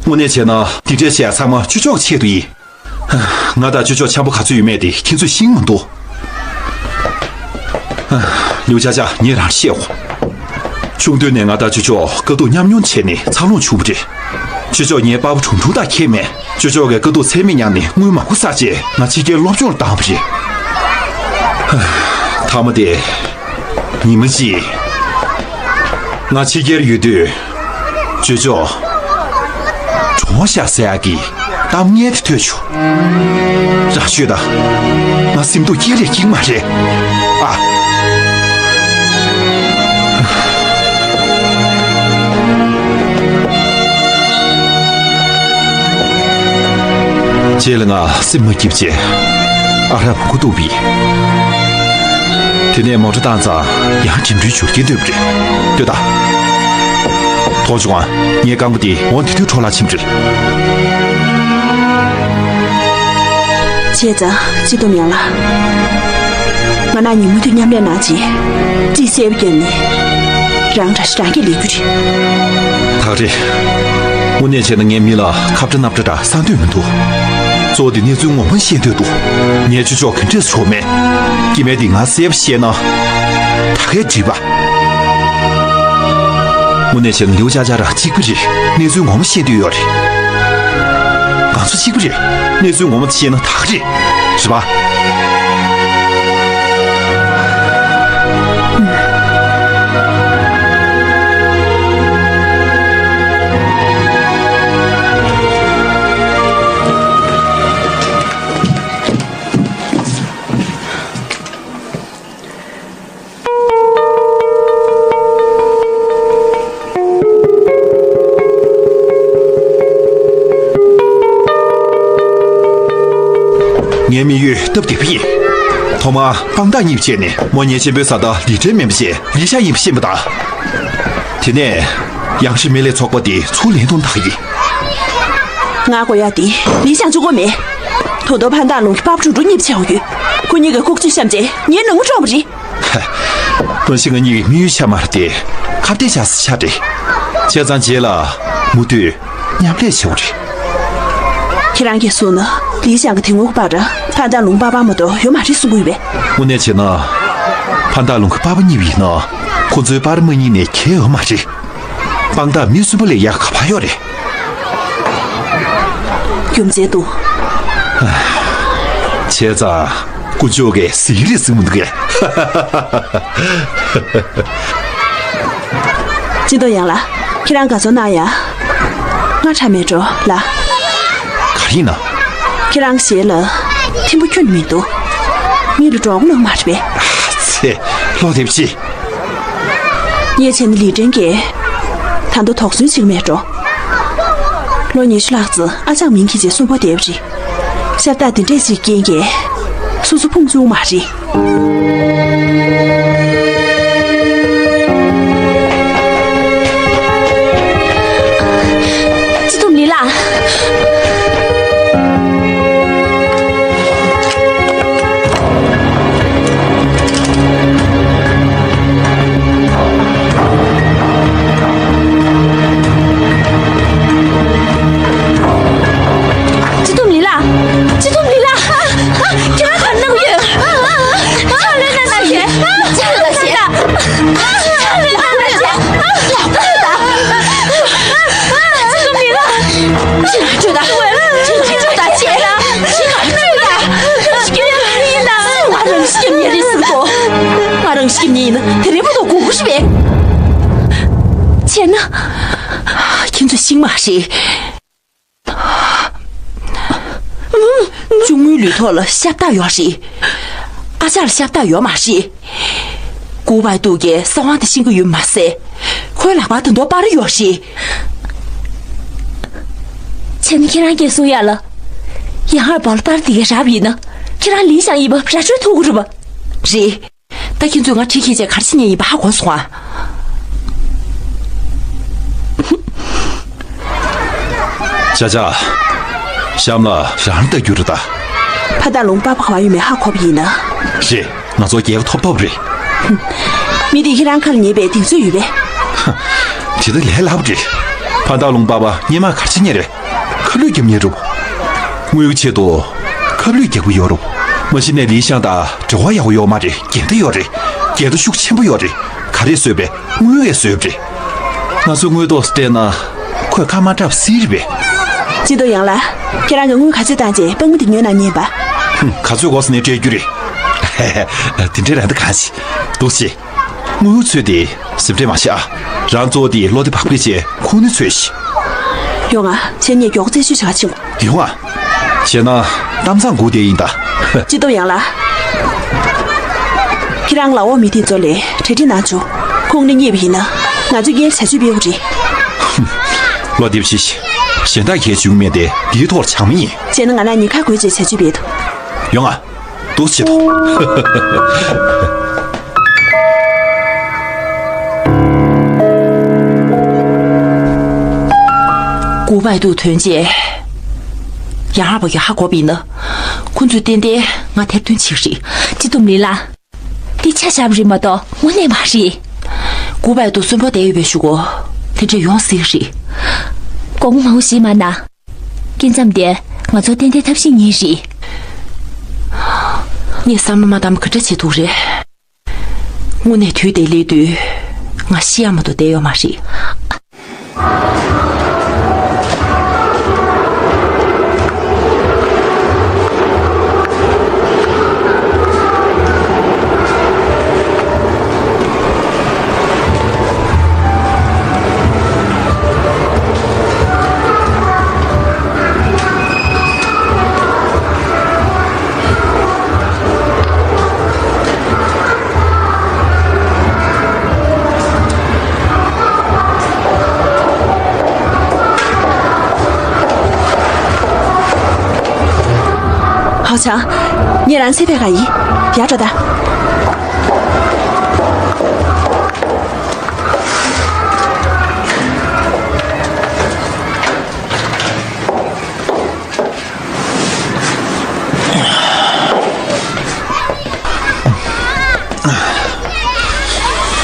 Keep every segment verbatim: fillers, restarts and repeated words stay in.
དངོས་གནས་བྱས་ན་འདི་འདྲས་བྱས་ཚང་མ་ཅོ་ཅོ་གི་ཆེད་དུ་ཡིན། ང་དང་ཅོ་ཅོ་འཆམ་པོ་ག་ཚོད་ཡོད་མེད་དེ་ཁྱེད་ཚོས་ཤེས་མི་འདུག་ལིའུ་ཅཱ་ཅཱ། ངས་རང་བཤད་འོ། ཆུང་དུས་ནས་ང་དང་ཅོ་ཅོ་དཀའ་སྡུག་མཉམ་མྱོང་བྱས་ནས་འཚར་ལོངས་བྱུང་བ་རེད། ཅོ་ཅོ་ངའི་པ་ཕ་ཁྲུང་ཁྲུང་དང་ཁྱད་མེད། ཅོ་ཅོ་གིས་དཀའ་སྡུག་ཚད་མེད་མྱངས་ནས་དངུལ་མང་པོ་བསགས་རྗེས་ང་ཕྱི་རྒྱལ་སློབ་སྦྱོང་ལ་བཏང་བ་རེད། མཐའ་མ་དེ། ཉི་མ་གཅིག་ང་ཕྱི་རྒྱལ་ཡོད་དུས། ཅོ་ཅོ། གྲོངས་ཤག་ཟེར་ཡག་གི་གཏམ་ངན་དེ་ཐོས་བྱུང་། རང་ཤོད་དང་། ང་སེམས་སྡུག་སྐྱེ་རེ་སྐྱེ་གི་མ་རེད། ཨ། རྗེས་ལ་ང་སེམས་མ་སྐྱིད་བྱས། ཨ་རག་བུ་གུ་གཏུགས་པ་ཡིན། དེ་ནས་མོ་ཊ་བཏང་ཙང་ཡང་འགྲིམ་འགྲུལ་འབྱོར་གྱིན་སྡོད་པ་རེད། ལྟོས་དང་། ཐོག་བྱུང་ཨ། ངའི་རྐང་པ་འདི་འོ་དེ་དུས་འཕྲོ་བརླག་ཕྱིན་པ་རེད། བྱས་ཙང་སྤྱི་བསྡོམས་ཡང་ལ། ང་ནང་ཉིན་མོ་དུས་མཉམ་ལས་གནང་རྗེས། ཅིག་བཤད་པ་བརྒྱབ་ནས། རང་འདྲ་ཞིག་རང་གིས་ལས་རྒྱུ་རེད། ད་རེད། དངོས་གནས་བྱས་ན་ངའི་མི་ལ་ཁ་བརྡ་སྣབས་བརྡ་འདྲ་གསང་འདོད་མི་འདུག་གཙོ་བོ་དེ་གནས་ཚུལ་ངོ་མ་ཤེས་འདོད་འདུག་ངས་ཅོ་ཅོ་ག་འདྲས་བྱུང་མེད། སྐྱེ་དམན་དེ་ང་གསལ་པོ་བཤད་ན། ད་གའི་འགྲིག་པ། དངོས་གནས་བྱས་ན་ལིའུ་ཅཱ་ཅཱ་རང་གཅིག་པ་རེད། གནས་ཚུལ་ངོ་མ་ཤེས་འདོད་ཡོད་རེད། ང་ཚོ་གཅིག་པ་རེད། གནས་ཚུལ་ངོ་མ་ཤེས་ན་ད་ག་རེད། རེད་པ། ངའི་དམིགས་ཡུལ་སྟབས་བདེ་པོ་ཡིན། ཐོག་མར་དཔང་རྟགས་གཉིས་བྱས་ནས་མོ་ཉེ་ཆེན་པོའི་བཟའ་ཟླ་ལི་ཀྲན་མིན་པ་བྱས་ལི་ཞང་ཡིན་པ་ཤེས་པ་དང་། དེ་ནས་ཡང་ཧྲི་མི་ལས་ཚོགས་པ་དེ་ཚུར་ལེན་གཏོང་བཏང་གི་ཡིན། ང་དགོས་ཡག་དེ་ལི་ཞང་གཅིག་པོ་མེད། ད་དུང་ཕན་ཐག་ལུང་གི་པ་ཕ་ཁྲུང་ཁྲུང་གཉིས་ཆགས་ཡོད། ཁོ་གཉིས་ཀྱིས་ལྐོག་ཇུས་བཤམས་རྗེས་ངའི་ནང་མ་བཀྲོངས་པ་རེད། ད་ཕྱིན་ང་གཉིས་ཀྱི་དམིགས་ཡུལ་ཆ་མ་རེད་དེ། ཁ་གཏད་བྱ་ས་ཆ་རེད། བྱས་ཙང་རྗེས་ལ་མུ་མཐུད་མཉམ་ལས་བྱེད་དགོས་རེད། ཁྱེད་རང་གིས་གསུངས་ན་ལི་ཞང་གི་དེ་སྔོན་གྱི་པར་ཕན་ཐག་ལུང་པ་ཕ་མ་གཏོགས་ཡོད་མ་རེད་གསུང་གི་ཡོད་པས། དངོས་གནས་བྱས་ན། ཕན་ཐག་ལུང་གི་པ་ཕ་གཉིས་པ་ཡིན་ན། ཁོ་ཚོའི་པར་མ་རྙེད་ནས་གལ་ཡོད་མ་རེད། དཔང་རྟགས་མི་གསོན་པོ་ལས་ཡག་ག་པར་ཡོད་རེད། རྒྱུ་མཚན་འདུག་བྱས་ཙང་དཀོན་མཆོག་གིས་ཟིན་རེད་ཟིན་མི་འདུག་གས། སྤྱི་བསྡོམས་ཡང་ལ། ཁྱེད་རང་དགའ་ཚོར་གནང་ཡ། ང་ཁྲ་མེད་འགྲོ་ལ། ག་རེ་ཡིན་ན། ཁྱེད་རང་ཞལ་ལ་ཐིམ་པ་ཁྱོན་མི་འདུག་མིག་ལ་གྲོགས་པོ་ལོག་མ་རེད་པས། ཨ་ཚེ། ལོག་དེབ་ཅི། ངས་བྱས་ན་ལི་ཀྲན་གྱིས་ད་དུང་དོགས་ཟོན་བྱེད་ཀྱི་མེད་འགྲོ། ལོ་ཉི་ཤུ་ལྷག་ཙམ་ཨ་ཅག་མིང་འཁྱེར་བྱས་གསོན་པོ་བསྡད་པ་རེད། ཤ་སྟག་འདི་འདྲས་ཅིག་རྐྱེན་གྱིས་སོ་སོ་ཕུང་བཅུག་མ་རེད། ཅི་ཐུབ་ལི་ལགས། ཅི་ཐུབ་ལི་ལགས། ཅི་ཐུབ་ལི་ལགས། ཨ། ཨ། ཁྱེད་རང་ག་རེ་གནང་གི་ཡོད། ཨ། ཨ། ཨ། ཕྱག་ལས་གནང་ན་བྱེད། ཨ། ཕྱག་ལས་གནང་ན་བྱེད། ཨ། ཕྱག་ལས་གནང་ན་བྱེད། ཨ། ཅི་ཐུབ་ལི་ལགས། ཁྱེད་རང་ཆོས་དང་། ཁྱེད་རང་ཆོས་དང་བྱེད་ལ། ཁྱེད་རང་ཆོས་དང་། ང་རང་ཤི་རྒྱུ་ཡིན་ན། ང་རང་ཤི་རྒྱུ་ཡིན་ན་དེ་རིང་བར་དུ་སྒུག་དགོས་ཀྱི་རེད། བྱས་ན། ཁྱེད་ཚོ་ཤི་མ་རེད། གཅུང་མོའི་ལུས་ཐོག་ལ་ཤ་སྟག་ཡོད་རེད། ཨ་ཅག་ལ་ཤ་སྟག་ཡོད་མ་རེད། ཀུའུ་པའི་ཏུའུ་གིས་གསང་བ་དེ་ཤེས་ཀྱི་ཡོད་མ་ཟད། ཁོའི་ལག་པར་ད་དུང་པར་ཡོད་རེད། བྱས་ན་ཁྱེད་རང་གིས་གསུང་ཡ་ལ། ཡང་ཧར་བར་ལ་པར་དེ་ག་རག་པ་ཡིན་ན། ཁྱེད་རང་ལི་ཞང་ཡིན་པ་ར་སྤྲོད་ཐུབ་ཀྱི་རེད་པ། རེད། ད་ཁྱེད་ཚོས་ང་གྲི་འཁྱེར་བྱས་ག་རེ་བྱེད་མཁན་ཡིན་པ་ཧ་གོ་སོང་ཨ། ཅཱ་ཅཱ། གཤམ་ལ་རང་ལྟ་རྒྱུ་རེད་ད། ཕ་དང་ལུང་པ་ཕ་ག་བ་ཡོད་མེད་ཧ་གོ་བ་ཡིན་ན། རེད། ང་ཚོ་རྒྱལ་ཁ་ཐོབ་ཐོབ་རེད། མི་དེ་ཁྱེད་རང་ཁ་ལ་ཉེས་པའི་གདེང་ཚོད་ཡོད་པས། དེ་ད་ལས་སླ་པོ་རེད། ཕན་ཐང་ལུང་པ་པ་སྔོན་མ་ག་རེ་བྱེད་མཁན་རེད། ཁ་བསླུས་རྒྱབ་མཁན་རེད། དངུལ་གྱི་ཆེད་དུ་ཁ་བསླུས་རྒྱག་གི་ཡོད་རེད། མ་གཞི་ནས་ལི་ཤང་དང་འབྲེལ་བ་ཡག་པོ་ཡོད་མ་རེད། འགལ་ཟླ་ཡོད་རེད། འགལ་ཟླ་ཤུགས་ཆེན་པོ་ཡོད་རེད། ག་རེ་བཟོས་པས། དངུལ་གྱིས་བཟོས་པ་རེད། ང་ཚོ་དངུལ་ཐོག་སྤྲད་ན་ཁོས་ཁ་མ་གྲགས་སྲིད་རེད་པས། སྤྱི་དོ་ཡང་ལ། ཁྱེད་རང་གིས་དངུལ་ག་ཚོད་བཏང་རྗེས་དཔང་པོ་དེ་ཉོས་ན་ཉན་པ། ཧུམ། ག་ཚོད་དགོས་ཟེར་ནས་སྤྲད་རྒྱུ་རེད། དེ་འདྲའི་རང་ད་གང་ཞིག་འདུག་སེ། དངུལ་ཚོད་དེ་སེམས་ཁྲལ་མ་བྱེད་ཨ། རང་གཙོ་བོ་དེ་བློ་བདེ་བག་ཕེབས་བྱས་ཁུངས་སྣེ་འཚོལ་ཞིག་ཡོང་ང་། ཁྱེད་གཉིས་མགྱོགས་རྩད་གཅོད་བྱ་ཕྱིན། ཡོང་ང་། བྱས་ན་གཏམ་བཟང་སྒུག་བསྡད་ཡིན་ད། སྤྱི་དོ་ཡང་ལ། ཁྱེད་རང་ལ་འོག་མི་དེ་ཚོ་ལས་གྲ་སྒྲིག་གནང་བྱུང་། ཁུངས་སྣེ་རྙེད་པ་ཡིན་ན་ང་ཚོས་སྔོན་ལ་བྱ་སྤྱོད་སྤེལ་དགོས་རེད། བློ་བདེ་བྱེད་ཤིག་གཞན་དག་གིས་བྱུང་མེད་དེ་འདིའི་ཐོག་ལ་ཆགས་མི་ཡིན། བྱས་ན་ང་རང་གཉིས་ཁ་བགོས་བྱས་བྱ་སྤྱོད་སྤེལ་ཐུབ། ཡོང་ང་། འདུག་སེ་བྱེད་དོ། ཀུའུ་པའེ་ཏུའུ་ཐོན་རྗེས། ཡང་ཧ་བ་ཡ་ཧ་གོ་བ་ཡིན་ན། ཁོ་ཚོས་ཏན་ཏན་ང་ཐེར་འདོན་བྱེད་ཀྱི་རེད། སྤྱི་འདོམས་ལི་ལ། འདི་ཆ་བཞག་པ་རེད་མ་གཏོགས་དངོས་གནས་མ་རེད། ཀུའུ་པའེ་ཏུའུ་གསོན་པོ་བསྡད་ཡོད་པའི་གཞུག་གུ། དེ་འདྲ་ཡོང་སྲིད་རེད། དགོངས་མང་པོ་ཞིག་མ་གནང་། སྐྱེ་མཚམས་དེ་ང་ཚོ་ཏན་ཏན་ཐབས་ཤེས་གཉིས་རེད། ངས་བསམ་བློ་མ་བཏང་བ་ག་འདྲ་བྱེད་ཐུབ་རེད། དངོས་གནས་དུས་དེ་སླེབས་དུས་ང་ཤི་ཡ་མ་གཏོགས་བསྡད་ཡོད་མ་རེད། ཧའོ་ཆང་། ངས་རང་ཚེ་ཕེ་ག་ཡིན། ཡར་འགྲོ་ད།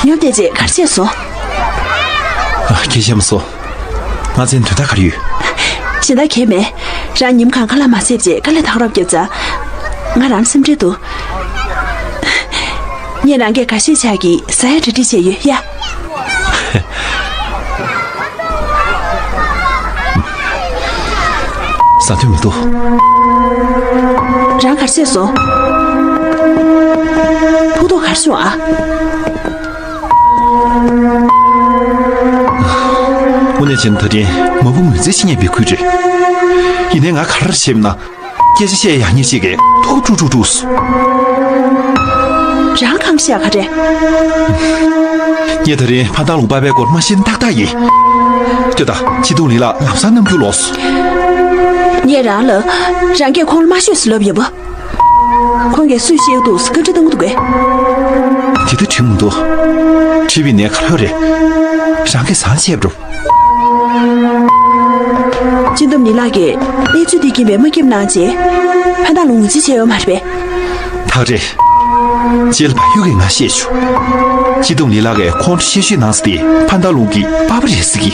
ཉོབ་བསྡད་རྗེས་ག་རེ་བྱས་སོང་། ཨ། སྐད་ཆ་མ་གསུང་། ང་ཚོའི་དོན་དག་ག་རེ་ཡོད། གཞན་དག་གང་ཡང་མེད། རང་ཉིན་གང་ཁ་ལག་མ་བཟས་བྱས་དཀའ་ལས་ཐག་རོབ་བརྒྱབ་ཙང་། ང་རང་སེམས་ཁྲལ་འདུག་ངས་རང་གིས་ག་ཤེད་ཆག་གིས་ཟ་ཡ་གྲ་སྒྲིག་བྱས་ཡོད་ཡ། ཟ་འདོད་མི་འདུག་རང་ག་རེ་བྱས་སོང་། ཕུགས་ཐུག་ག་རེ་བྱུང་ཨ། དངོས་གནས་བྱས་ན་ད་ཐེངས་མ་བུ་ངོས་འཛིན་བྱེད་མཁན་བི་ཁུལ་རེད། ཡིན་ནའི་ང་ག་རེ་བྱས་ན། སྐད་ཆ་བཤད་ཡག་ཉེས་ཤིག་གིས་ཐུག་དཀྲུག་དཀྲུག་དཀྲུག་སོང་། རང་གང་བཤད་ག་རེ། ངས་ད་རིང་ཕན་ཐང་ལུང་པ་པའི་སྐོར་མ་ཤེས་ཏག་ཏག་ཡིན། ལྟོས་དང་། སྐྱིད་སྡུག་ལི་ལགས་ལམ་སང་རྣམ་འགྱུར་ལོག་སོང་། ངས་རང་ལ། རང་གིས་ཁོང་ལ་མ་ཤོད་ཟེར་ལབ་ཡིན་པ། ཁོང་གིས་སུས་བཤད་འདུག་ཟེར་བཀའ་འདྲི་གཏོང་གི་འདུག་གས། དེ་ལྟར་དྲན་མི་འདུག་དྲིས་པའི་ནས་ག་རེ་རེད། རང་གིས་བཟང་བྱས་པ་རེད། སྤྱི་འདོམས་ལི་ལགས་ཀྱིས་གནས་ཚུལ་འདི་རྐྱེན་པས་མ་སྐྱིད་གནང་རྗེས། ཕན་ཐང་ལུང་ངོས་འཛིན་བྱས་ཡོད་མ་རེད་པས། ཐག་རེད། རྗེས་ལ་བལ་ཡུལ་གྱིས་ང་བཤད་བྱུང་། སྤྱི་འདོམས་ལི་ལགས་ཀྱིས་ཁོང་ཁྲོ་བཤད་ཤོས་གནང་ས་དེ་ཕན་ཐང་ལུང་གི་པ་ཕ་རེད་ཟེར་གི།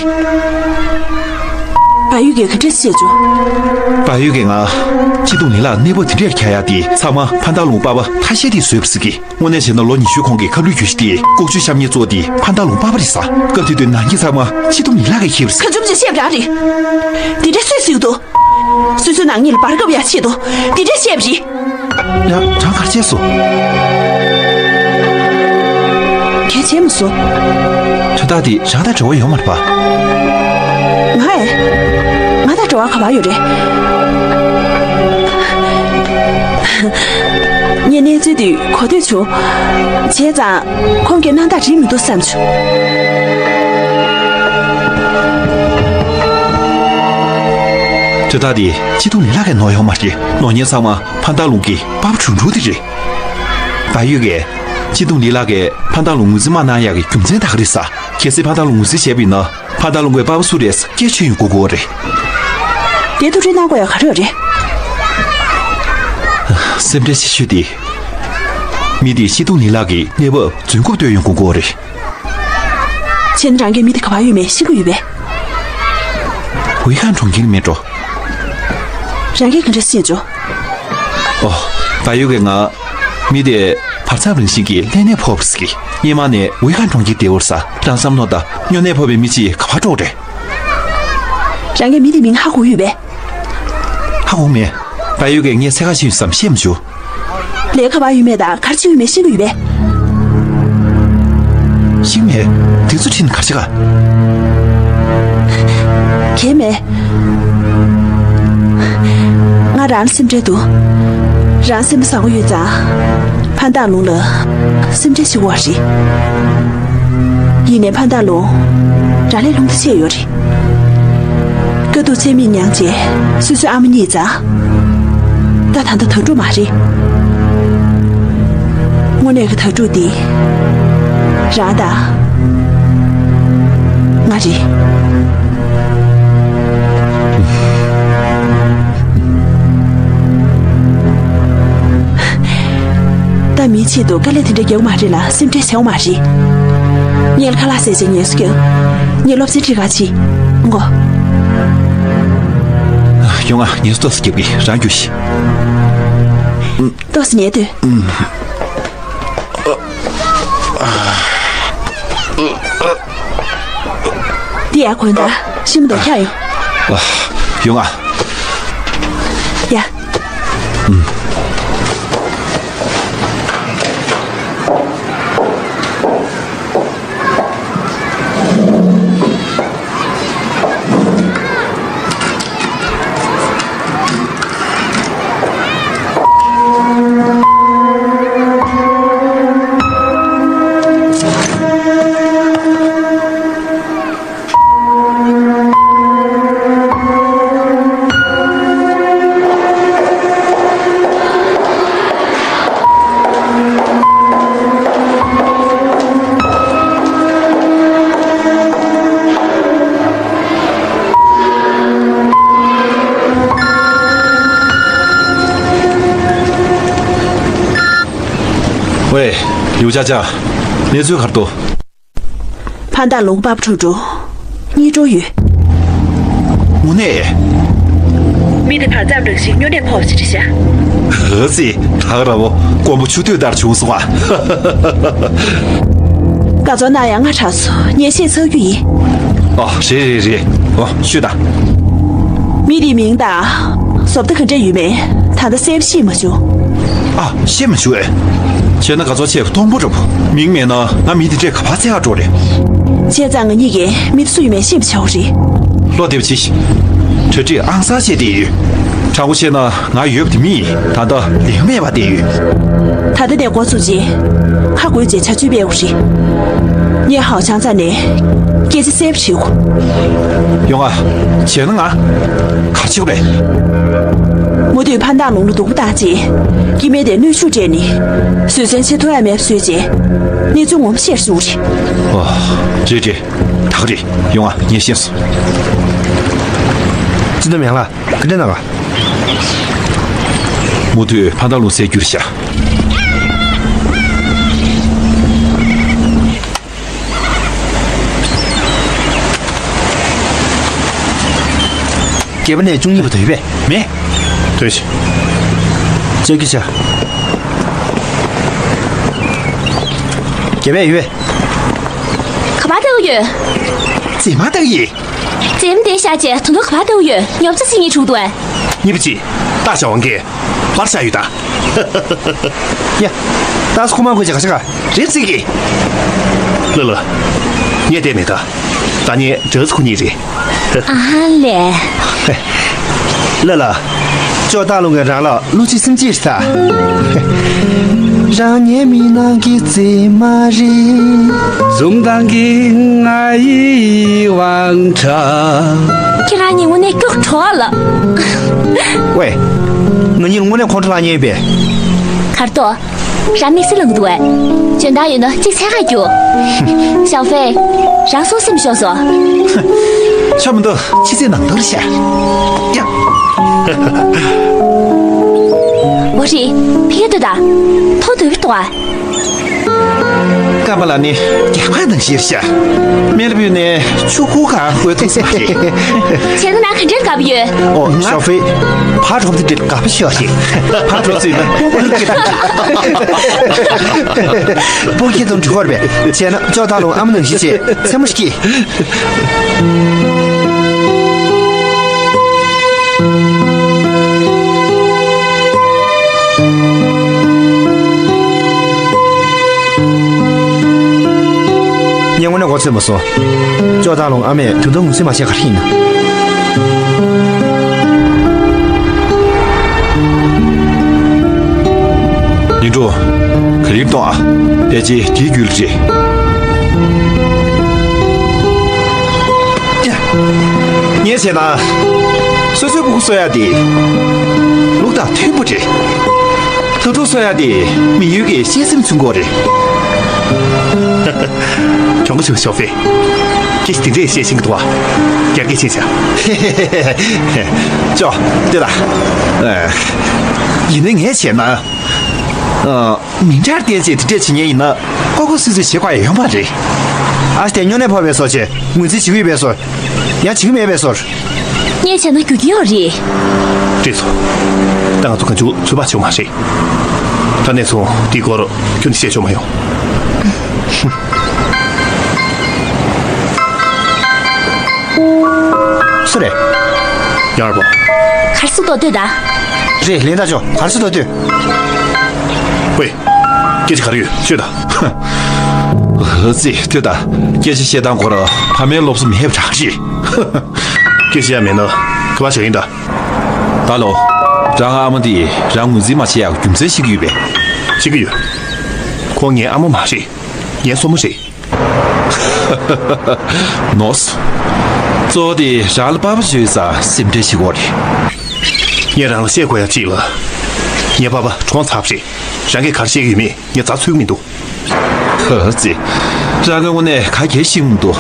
བལ་ཡུལ་གྱིས་ག་འདྲ་བཤད་བྱུང་། བལ་ཡུལ་གྱིས་ང་། སྤྱི་འདོམས་ལི་ལགས་གནས་བབ་དེ་འདྲར་གྱར་ཡག་དེ་ཚང་མ་ཕན་ཐང་ལུང་པ་ཕ་ཐ་ཤལ་དེས་བཟོས་པ་ཟེར་གི། དངོས་གནས་བྱས་ན་ལོ་ཉི་ཤུ་གོང་གི་ཁ་བསླུས་རྒྱུ་ཞིག་དེ་ལྐོག་ཇུས་བཤམས་མཁན་གཙོ་བོ་དེ་ཕན་ཐང་ལུང་པ་ཕ་རེད་ཟེར། སྐབས་དེ་དུས་ནང་གི་ཚང་མ་སྤྱི་འདོམས་ལི་ལགས་ཀྱིས་ཤེས་པ་རེད། ཁ་ཆུམ་ཆུམ་བཤད་པ་རང་རེད། དེ་འདྲ་སུས་ཟེར་གྱི་འདུག་སོ་སོའི་ནག་ཉེས་ལ་བར་སྐབས་ཡ་ཆེད་དུ་དེ་འདྲ་བཤད་པ་རེད། ཡ། རང་ག་རེ་བྱས་སོང་། གལ་ཆེ་མ་སོང་། དོན་དག་དེ་རང་དང་འབྲེལ་བ་ཡོད་མ་རེད་པ། ང་ཨེ། ང་དང་འབྲེལ་བ་ག་པར་ཡོད་རེད། ངས་གནས་ཚུལ་དེ་གོ་ཐོས་བྱུང་། བྱས་ཙང་། ཁོང་གིས་སྣང་དག་འགྲིག་མི་འདུག་བསམ་བྱུང་། དོན་དག་འདི་སྤྱི་འདོམས་ལི་ལགས་ཀྱིས་ནོར་ཡོད་མ་རེད། ནོར་མཁན་ཚང་མ་ཕན་ཐང་ལུང་གི་པ་ཕ་དྲུང་དྲུང་དེ་རེད། བལ་ཡུལ་གྱིས་སྤྱི་འདོམས་ལི་ལགས་ཀྱིས་ཕན་ཐང་ལུང་ངོས་འཛིན་མ་གནང་ཡག་གི་རྒྱུ་མཚན་ད་ག་རེ་རེད་ཟེར། གལ་སྲིད་ཕན་ཐང་ལུང་ངོས་འཛིན་བྱས་པ་ཡིན་ན། ཕན་ཐང་ལུང་གི་པ་ཕ་སུ་རེད་ཟེར་སྐད་ཆ་ཡང་གོ་དགོས་པ་རེད། དེ་ཐུགས་ཁྲལ་གནང་དགོས་ཡག་ག་རེ་ཡོད་རེད། སེམས་ཁྲལ་ཆེ་ཤོས་དེ། མི་དེས་སྤྱི་འདོམས་ལི་ལགས་ཀྱི་གནས་བབ་རྫུན་རྐུབ་བཏོན་ཡོང་དགོས་ཀྱི་ཡོད་རེད། ཁྱེད་རང་གིས་མི་དེ་ག་པར་ཡོད་མེད་ཤེས་ཀྱི་ཡོད་པས། ཝེ་ཧན་གྲོང་ཁྱེར་མེད་འགྲོ། རང་གིས་ག་འདྲ་ཤེས་བྱུང་། ཨོ། བལ་ཡུལ་གྱི་ང་། མི་དེ་བར་མཚམས་རང་བཞིན་གྱིས་ཀླད་ནད་ཕོག་པ་ཟེར་གི། སྔོན་མ་ནས་ཝེ་ཧན་གྲོང་ཁྱེར་དེ་བོར་ས་རང་བསམ་མནོ་ད་སྨྱོ་ནད་ཕོག་པའི་མི་གཅིག་ག་པར་འགྲོ་རེད། རང་གིས་མི་དེ་མིང་ཧ་གོ་ཡོད་པས། ཧ་གོ་མེད། བལ་ཡུལ་གྱི་ངས་ཚད་ག་ཤེས་ཡོད་བསམ་ཤེས་མ་བྱུང་། ལས་ཀ་བ་ཡོད་མེད་དང་གར་ཆི་ཡོད་མེད་ཤེས་ཀྱི་ཡོད་པས། ཤེས་མེད། དེ་ཚོ་ཁྲིད་ནས་གར་ཆི་ག་གལ་མེད། ང་རང་ལ་སེམས་ཁྲལ་འདུག་རང་སེམས་པ་བཟང་པོ་ཡོད་ཙང་། ཕན་བཏགས་ལུང་ལ་སེམས་ཁྲལ་བྱེད་དགོས་པ་རེད། ཡིན་ནའི་ཕན་བཏགས་ལུང་རང་ལས་ལྷུང་ཐག་ཆད་ཡོད་རེད། དཀའ་སྡུག་ཚད་མེད་མྱངས་རྗེས་སོ་སོའི་ཨ་མ་རྙེད་ཙང་། ད་ད་ལྟ་དྭ་ཕྲུག་མ་རེད། དངོས་གནས་ཀྱི་དྭ་ཕྲུག་འདི་རང་དང་ང་རེད། ད་མིའི་ཆེད་དུ་དཀའ་ལས་དེ་འདྲ་རྒྱག་མ་རེད་ལ་སེམས་ཁྲལ་བྱེད་མ་རེད། ངས་ཁ་ལག་བཟས་རྗེས་ངལ་གསོ་རྒྱག་ངས་སློབ་ཚན་ཁྲིད་ག་ཕྱིན་གོ། ཡོང་ང་ངལ་གསོ་ཏོག་ཙམ་རྒྱབ་གི་རང་རྒྱུགས་ཤིག་ཏོག་ཙམ་ཉལ་སྡོད། འདི་ཡར་གོན་དང་ཤི་མོ་དང་འཁྱག་ཡོང་། ཡོང་ང་། ཡ། ཝེ། ལིའུ་ཅཱ་ཅཱ། གནས་ཚུལ་ག་རེ་འདུག་ཕན་བཏགས་ལུང་པ་ཕྲུག་དྲུག་གཉིད་འགྲོ་ཡོད། དངོས་གནས། མི་དེ་བར་མཚམས་རང་བཞིན་སྨྱོ་ནད་ཕོག་ཅིག་རེད་ཤག་ཨ་ཙི། ད་ག་ར་བོ་མགོན་པོ་ཆུ་སྟོད་ལྟར་བྱུང་སོང་ཨ། དགའ་ཚོར་གནང་ཡག་སྔ་དྲགས་སོང་། ངས་ཤེས་ཚར་རྒྱུ་ཡིན། ཨོ། རེད་རེད་རེད། ཨོ། ཤོད་དང་། མི་དེའི་མིང་དང་། བཟོ་ལྟ་ག་འདྲ་ཡོད་མེད་ད་ལྟ་གསལ་པོ་ཤེས་མ་བྱུང་། ཨ། ཤེས་མ་བྱུང་ཨེ། བྱས་ན་དགའ་ཚོར་ཆེ་སྟོང་པོ་འདྲ་པོ། མིང་མེད་ན་ང་མི་དེ་འདྲས་ག་པར་འཚོལ་ག་འགྲོ་རེད། བྱས་ཙང་ང་གཉིས་ཀྱིས་མི་དེ་སུ་ཡིན་མིན་ཤེས་པ་བྱ་དགོས་རེད། བློ་བདེ་པོ་བྱེད། གྲ་སྒྲིག་ཨང་གསར་བྱས་བསྡད་ཡོད། དྲང་པོ་བཤད་ན་ང་ཡོད་པ་དེ་མི་ཡིན། ད་ལྟ་ལས་ཀ་མེད་པར་བསྡད་ཡོད། ད་ལྟ་ནས་འགོ་ཚུགས་རྗེས་ཁ་བགོས་རྗེས་བྱ་སྤྱོད་སྤེལ་དགོས་རེད། ངས་ཧའོ་ཆང་ཚང་ནས་སྐད་ཆ་གསལ་པོ་དྲིས་གོ། ཡོང་ང་། བྱས་ན་ང་ག་རེ་བྱེད་དགོས་རེད། མུ་མཐུད་ཕན་བཏགས་ལུང་ལ་སྡུག་པོ་བཏང་རྗེས་སྐྱེ་དམན་དེར་གནོན་ཤུགས་སྤྲད་ནས་བཟོད་བསྲན་བྱེད་ཐུབ་ཡ་མེད་པ་བཟོས་རྗེས་གནས་ཚུལ་ངོ་མ་ཤེས་རྒྱུ་རེད། ཨོ། རེད་རེད། ད་ག་རེད། ཡོང་ང་། ངས་ཤེས་སོང་། ཅི་འདྲ་མེད་ལ། ག་འདྲ་ན་ག་མུ་མཐུད་ཕན་བཏགས་ལུང་བཙལ་རྒྱུར་བྱ། བརྒྱད་པ་ནས་བཅུ་གཉིས་བར་དུ་ཡོད་པས། མེད། ཐོན་ཤིག་ཅེག་གི་བྱ། བརྒྱད་པས་ཡོད་པས། ག་པར་བལྟ་གི་ཡོད། མཛེས་མ་བལྟ་གི་ཡིན། མཛེས་མ་དེ་བཞག་རྗེས་ད་དུང་ག་པར་བལྟ་གི་ཡོད། ཉོབ་ཚ་ཟིན་ངེས་བྱུང་འདུག་ཨ། གཉིས་པ་གཅིག་ཏཱ་ཞའོ་ཝང་གིས་པར་བཞག་ཡོད་ད། ཡ། ཏཱ་སུ་ཁོ་མ་དགོས་ཅིག་ག་ཤ་ག་རེད་ཟེར་གི། ལ་ལ། ངས་བལྟས་མེད་ད། ད་ནི་གྲྭ་ཚོ་ཁོ་གཉིས་རེད། ཨ་ལས། ལ་ལ། ཅོ་ཏཱ་ལུང་གིས་རང་ལ་བློ་གཅིག་སེམས་གཅིག་རེད་ད། རང་ཉིད་མི་ནང་གི་མཛེས་མ་རེད། འཛུམ་མདངས་ཀྱི་ང་ཡི་དབང་གྲགས། ཁྱེད་རང་གཉིས་དངོས་གནས་སྐྱུག་བྲོ་བ་ལ། ཝེ། ང་གཉིས་ལ་དངོས་གནས་ཁོང་ཁྲོ་ལངས་ཉེན་ཡོད་པས། གར་ཏོ། རང་དམིགས་བསལ་ལངས་འདུག་བས། འཇོན་ཐང་ཡོད་ན་གཅིག་འཚོལ་ག་རྒྱུགས། ཞའོ་ཧྥེ། རང་སོང་སེམས་ཤོར་སོང་། ཆ་མི་འདུག་ཕྱི་ཚེས་ནང་དོར་ཤག་ཡ། འོ་རེད། ཕ་གིར་ལྟོས་དང་། མཐོང་འདོད་པས་ལྟོས་ཨ། རྐང་པ་ལ་ནི་རྒྱགས་པ་ནང་བཞིན་ཤར། མེ་ལ་བུད་ནས་ཆུ་ཁུག་གང་བཀོལ་ཐུབ་ས་རེད། ཁྱེད་རང་ག་འདྲས་དགའ་པོ་ཡོད། ཨོ། ང་ཞའོ་ཧྥེ། ཕར་འགྲོ་དུས་དགའ་པོ་ཤོར་རེད། ཕར་འགྲོ་ཚུལ་ན་སྤུ་གུ་སྐྱེ་དང་། སྤུ་གུ་སྐྱེ་དང་འགྲིག་གོ་རེད་པས། བྱས་ན་ཅོ་ཏ་ལུང་ཨ་མ་ནང་བཞིན་བྱས་མཚན་མོ་སྐྱེས། ངས་དངོས་གནས་མགོ་ཚོས་མ་སོང་། ཅོ་ཏ་ལུང་ཨ་མས་དུས་ཐོག་ངོས་འཛིན་མ་བྱས་ག་རེ་ཡིན་ན། ཡིན་འགྲོ། ག་རེ་གཏོང་ཨ། ཕལ་ཆེར་དེའི་རྒྱུད་ལ་རེད། ངས་བྱས་ན། སོ་སོའི་སྤུ་གུ་གསོ་ཡ་དེ་ལུགས་དང་མཐུན་པོ་རེད། དུད་འགྲོ་གསོ་ཡ་དེ་མི་ཡུལ་གྱི་གཤིས་སེམས་ཚུན་སྐོར་རེད། གྱོང་གུན་ཞོགས་ཞོགས་ཕེ། ཁྱེད་ཀྱིས་དེ་འདྲས་བཤད་ཤེས་ཀྱི་འདུག་བ། རྒྱ་སྐད་ཤེས་བྱ། ཅོ། ལྟོས་དང་། ཡིན་ནའི་ངས་བྱས་ན། མི་འདྲར་བརྟེན་བྱས་དེ་འདྲས་བྱེད་མཁན་ཡིན་ན་ཀོ་ཀོ་སུ་སུ་བྱེད་དགོས་ཡ་ཡོད་མ་རེད། ཨ་ཏེ་སྨྱོ་ནད་ཕོག་པའི་སོ་བྱས་ངོས་འཛིན་བྱེད་ཀྱི་ཡོད་པའི་སོ། ཡང་བྱེད་ཀྱི་མེད་པའི་སོ། ངས་བྱས་ན་རྒྱུ་རྐྱེན་ཡོད་རེད། བཀྲེས་སོང་། ད་ང་ཚོ་གང་བྱུང་ཚོད་དཔག་བྱེད་དགོས་མ་རེད། ད་ནས་བཟུང་འདིའི་སྐོར་ཁྱོན་ནས་བཤད་ཆོག་མ་ཡོང་། སུ་རེད། ཡར་བ། གར་སོང་དོ་ལྟོས་དང་། རེད་ལན་ད་ཅོ་གར་སོང་དོ་ལྟོས། ཝེ། སྐད་ཆ་ག་རེ་ཡོད་ཤོད་དང་། ཨ་ཙི་ལྟོས་དང་། སྐད་ཆ་བཤད་སྟངས་སྐོར་ཕ་མའི་སློབ་གསོ་མེད་པ་དྲག་རེད། སྐད་ཆ་ཡང་མེད་ན་ག་པར་བཞག་ཡིན་ད། ད་ལོ། རང་ཨ་མ་འདི་རང་ངོས་འཛིན་མ་བྱེད་ཡག་རྒྱུ་མཚན་ཤེས་ཀྱི་ཡོད་པས། ཤེས་ཀྱི་ཡོད། ཁོང་ངའི་ཨ་མ་མ་རེད། ངའི་སྲུ་མོ་རེད། ནོར་སོང་། གཙོ་བོ་དེ་རང་ལ་པ་ཕ་བཟོས་ཙང་སེམས་ཁྲལ་བྱེད་དགོས་རེད། ངས་རང་ལ་བཤད་དགོས་ཡ་གཅིག་ལ། ངའི་པ་ཕ་གྲོངས་ཚར་བ་རེད། རང་གིས་ག་རེ་བཤད་ཀྱི་ཡོད་མེད་ངས་རྩ་ཚུད་ཀྱི་མི་འདུག་ཨ་ཙི། རང་གི་དངོས་གནས་ག་གེ་ཤེས་མི་འདུག་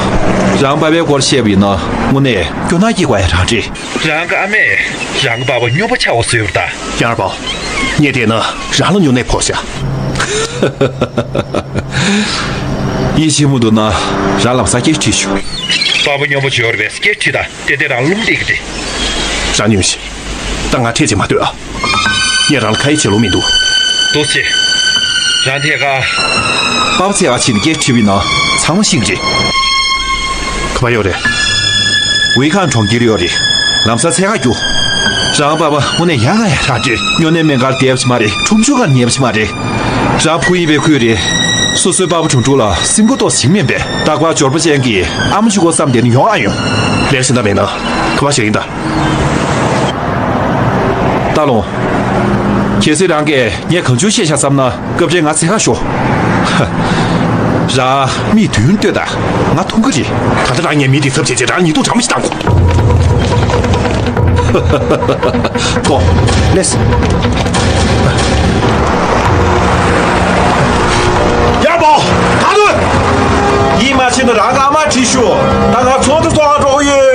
རང་པ་ཕའི་སྐོར་བཤད་པ་ཡིན་ན་དངོས་གནས་སྐྱོ་སྣང་སྐྱེ་དགོས་ཡ་རང་རེད། རང་གི་ཨ་མས་རང་གི་པ་ཕ་སྨྱོ་པོ་ཆགས་པ་བཟོས་པ་དང་། ཡར་པ། ངས་བལྟས་ན་རང་ལ་སྨྱོ་ནད་ཕོག་ཤག་ཡིད་ཆེས་མི་འདུག་ན་རང་ལམ་སང་སྐད་དྲིས་ཤོག་པ་ཕ་སྨྱོ་པོ་བྱོས་རེད་པས་སྐད་དྲིས་དང་། ཏན་ཏན་རང་རླུང་བཏེག་གི་རེད། རང་ཉོན་ཞིག་ད་ང་འཕྲད་ཅིག་མ་ལྟོས་ཨ། ངས་རང་ལ་ཁ་ཡིད་བྱེད་ལོང་མི་འདུག་འདུག་ཅེ། རང་ཐད་ཀ་པ་ཕ་འཚོལ་ག་ཕྱིན་ནས་སྐད་དྲིས་པ་ཡིན་ན་ཚང་མ་ཤེས་ཀྱི་རེད། ག་པར་ཡོད་རེད། ཝེ་ཁང་གྲོང་ཁྱེར་ཡོད་རེད། ལམ་སང་འཚོལ་ག་རྒྱུགས། རང་པ་ཕ་དངོས་གནས་ཡག་ག་ཡག་རང་རེད། སྨྱོ་ནད་སྨན་ཁང་བསྡད་པ་ཞིག་མ་རེད། ཁྲོམ་གཞུང་ཁ་ཉལ་བ་ཞིག་མ་རེད། རང་ཕྲུ་གུ་ཡིན་པའི་ཁུལ་རེད། སོ་སོའི་པ་ཕ་དྲུང་དྲུང་ལ་སེམས་ཁུར་ཏོག་ཙམ་བྱེད་ཀྱི་མིན་པས། རྟག་པར་འབྱོར་པ་ཅན་གྱི་ཨ་མ་གཅིག་པོ་བསམ་བསྡད་ན་ཡོང་ཨ་ཡོང་། ལས་ཤིག་ད་མེད་ན་ག་པར་བཞག་ཡིན་ད། ད་ལོ། གལ་སྲིད་རང་གིས་ངས་གང་བྱུང་བཤད་བཞག་བསམ་ན་སྐབས་རེ་ང་འཚོལ་ག་ཤོག་རང་མིག་མདུན་ལྟོས་དང་། ང་མཐོང་གི་རེད། ད་ལྟ་རང་ངའི་མི་དེ་ཚབ་བྱས་བྱས་རང་ཉེས་རྡུང་གྲང་མོ་ཞིག་བཏང་གོ། ལགས་སོ། ཡར་པོ། ད་དུས། ཡིད་མ་ཆེས་ན་རང་གི་ཨ་མར་དྲིས་ཤོག་ད་ང་ཚོགས་འདུ་ཚོགས་ག་འགྲོ་གི་ཡོད།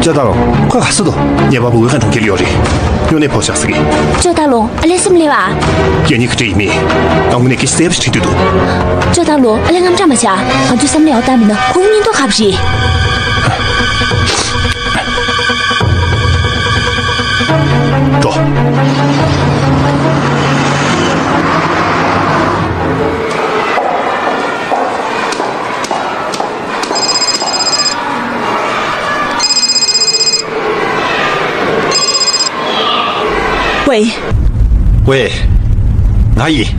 ཅོ་ཏ་ལོ། ཁོ་ག་སུ་དོ། ངའི་པ་ཕ་ཝེ་ཁང་གྲོང་ཁྱེར་ཡོད་རེད། སྨྱོ་ནད་ཕོག་བཞག་ཟེར་གི། ཅོ་ཏ་ལོ། ཨ་ལས་སེམས་ལས་བ། ཡ་ཉི་ག་འདྲ་ཡིན་མིན། ང་དངོས་གནས་སྐད་ཆ་གསལ་པོ་ཞིག་དྲིས་འདོད་འདུག་ཅོ་ཏ་ལོ། ཨ་ལས་དངངས་སྐྲག་མ་བྱ། ང་ཚོས་བསམ་བློ་ཡག་པོ་བཏང་མིན་ན་ཁོ་གི་སྙིང་སྟོབས་ཁག་པོ་རེད། འགྲོ། ཝེ། ཝེ། ང་ཡིན།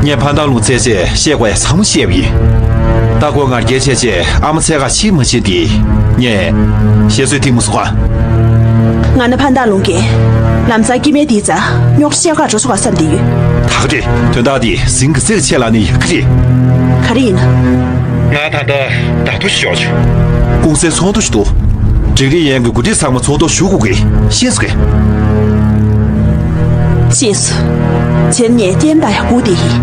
ངས་ཕན་ཐང་ལུང་བཙལ་རྗེས་བཤད་དགོས་ཡ་ཚང་མ་བཤད་པ་ཡིན། ད་ཁོ་ང་རྒྱལ་ཆེ་ཆེ་ཨ་མ་འཚོལ་ག་ཕྱིན་མ་ཕྱིན་དེ། ངས་བཤད་སྲོལ་ཐིག་མ་སོང་ཨ། ང་ན་ཕན་ཐང་ལུང་གིས་ལམ་སང་སྐྱེ་དམན་དེའི་རྩ་རྙོག་དྲ་བཤད་ག་འགྲོ་སོང་ག་བསམ་བསྡད་ཡོད། ད་ག་རེད། དོན་དག་འདི་ཟིང་གི་རྩེར་ཆད་ལ་ནི་ཡག་གི་རེད། ག་རེ་ཡིན་ན། ང་ད་ལྟ་བརྡ་ཐོ་ཞིག་འབྱོར་བྱུང་། ཀུང་སིའི་ཚོགས་འདུ་ཞིག་འདུག་ཀྲིག་ཀྲིག་ཡན་གྱི་འགོ་ཁྲིད་ཚང་མ་ཚོགས་ཐོག་ཞུགས་དགོས་ཀྱི། ཤེས་སོང་ངས། ཅེས་སུ། བྱེད་ངས་རྐྱེན་དང་ཡག་པོ་དེ་ཡིན།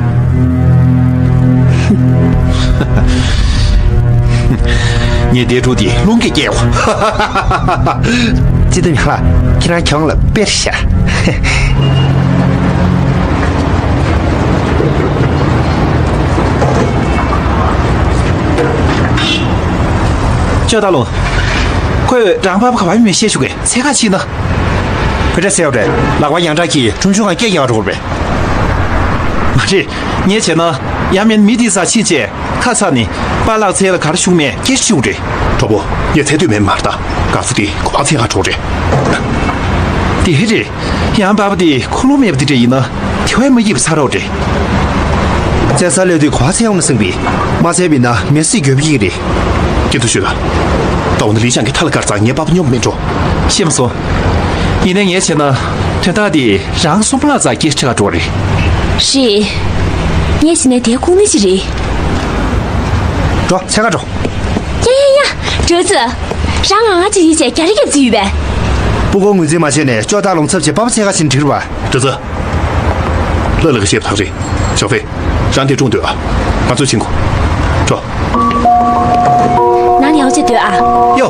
ངས་དེ་འགྲོ་དེ་རླུང་གིས་སྐྱེལ་བ། ཅི་དུ་མི་ཧ། ཁྱེད་རང་གྱོང་ལ་དཔེར་བཞག། ཅོ་ད་ལོ། ཁོས་རང་པ་པ་ག་བ་མི་ཤེས་ཞུ་གི་ཚེ་ག་ཕྱིན་ན། བོད་འདྲ་ཟེར་བ་རེད། ལག་པ་ཡང་དྲག་གིས་ཁྲུམ་ཆུང་ང་སྐད་རྒྱག་འགྲོ་བ་རེད། མ་རེད། ངས་བྱས་ན་ཡང་མིན་མི་དེ་ས་ཕྱིན་བྱས་ཁ་ཚ་ནི་པཱ་ལགས་ཚེ་ལ་གར་ཞུགས་མེད་སྐད་ཞུགས་རེད། གྲོགས་པོ། ངས་ཚེ་དུས་མེད་མ་རེད་ད། ག་ཚོད་དེ་གོ་བ་ཚེ་ག་གྲོགས་རེད། དེ་རེད། ཡང་པཱ་པ་དེ་ཁོ་ལོ་མེད་པ་དེ་འདྲ་ཡིན་ན་དེ་བས་མ་སྐྱིད་པ་ཚ་རོགས་རེད། བཙན་ས་ལོས་དུས་གོ་བ་ཚེ་ཡོང་ན་སེང་པི། མ་ཚད་པ་ཡིན་ན་མེ་སྲེག་འགྱོད་པ་ཡིན་རེད། སྐྱིད་སྡུག་ཤོད་ད། ད་འོ་ན་ལི་ཤང་གི་ཐ་ལ་དཀར་ཙང་ངའི་པཱ་པ་སྙོམས་མེད་འགྲོ། ཤེས་མ་སོང་། ཡིན་ནའི་ངས་བྱས་ན་དོན་དག་འདི་རང་སོང་པ་ལ་ཙག་སྐྱེས་ཁྲི་ཁ་འགྲོ་རེད། རེད། ངས་བྱས་ན་དེ་ཁུངས་ནི་ཅི་རེད། འགྲོ་ཚེ་ག་འགྲོ། ཡ་ཡ་ཡ། བགྲོད་ཚེ། རང་ང་ང་ཅི་ཡིན་བྱས་རྒྱ་རི་རྒྱབ་ཚུལ་ཡོད་པས། སྤུ་གོ་ངོས་འཛིན་མ་བྱས་ནས་ཅོ་ཏ་ལོང་ཚབ་བྱས་པ་པ་ཚེ་ག་ཕྱིན་འགྲིག་རེད་པ། བགྲོད་ཚེ། ལ་ལ་གི་ཞེབ་ཐག་རེད། ཞའོ་ཧྥེ། རང་དེ་སྲུང་སྡོད་ཨ། ང་ཚོ་ཕྱིན་གོ། འགྲོ། ནང་ལ་ཡག་པོ་བྱས་སྡོད་ཨ། ཡོ།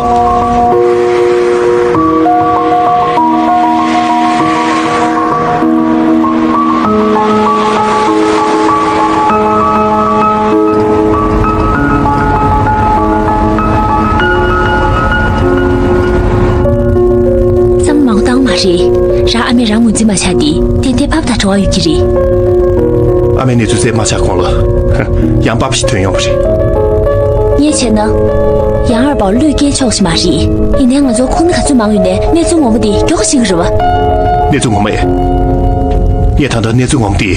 བསམ་མང་བཏང་མ་རེད། རང་ཨ་མས་རང་ངོས་འཛིན་མ་བྱས་ཏེ་ཏན་ཏན་ཕ་བུ་དང་འབྲེལ་བ་ཡོད་ཀྱི་རེད། ཨ་མའི་གནས་ཚུལ་གསལ་མ་ཆགས་གོང་ལ། ཡང་པ་ཕྱི་ཐོན་ཡོང་བ་རེད། ངས་བྱས་ན། ཡང་ཨར་པའོ་བློས་འགེལ་ཆོག་ཞིག་མ་རེད། ཡིན་ནའི་ང་ཚོར་ཁུངས་ག་ཚོད་མང་ཡོད་ནའི་གནས་ཚུལ་ངོ་མ་དེ་མགྱོགས་ཤིག་རེད་བ། གནས་ཚུལ་ངོ་མ་ཨེ། ངས་ད་ལྟ་གནས་ཚུལ་ངོ་མ་དེ།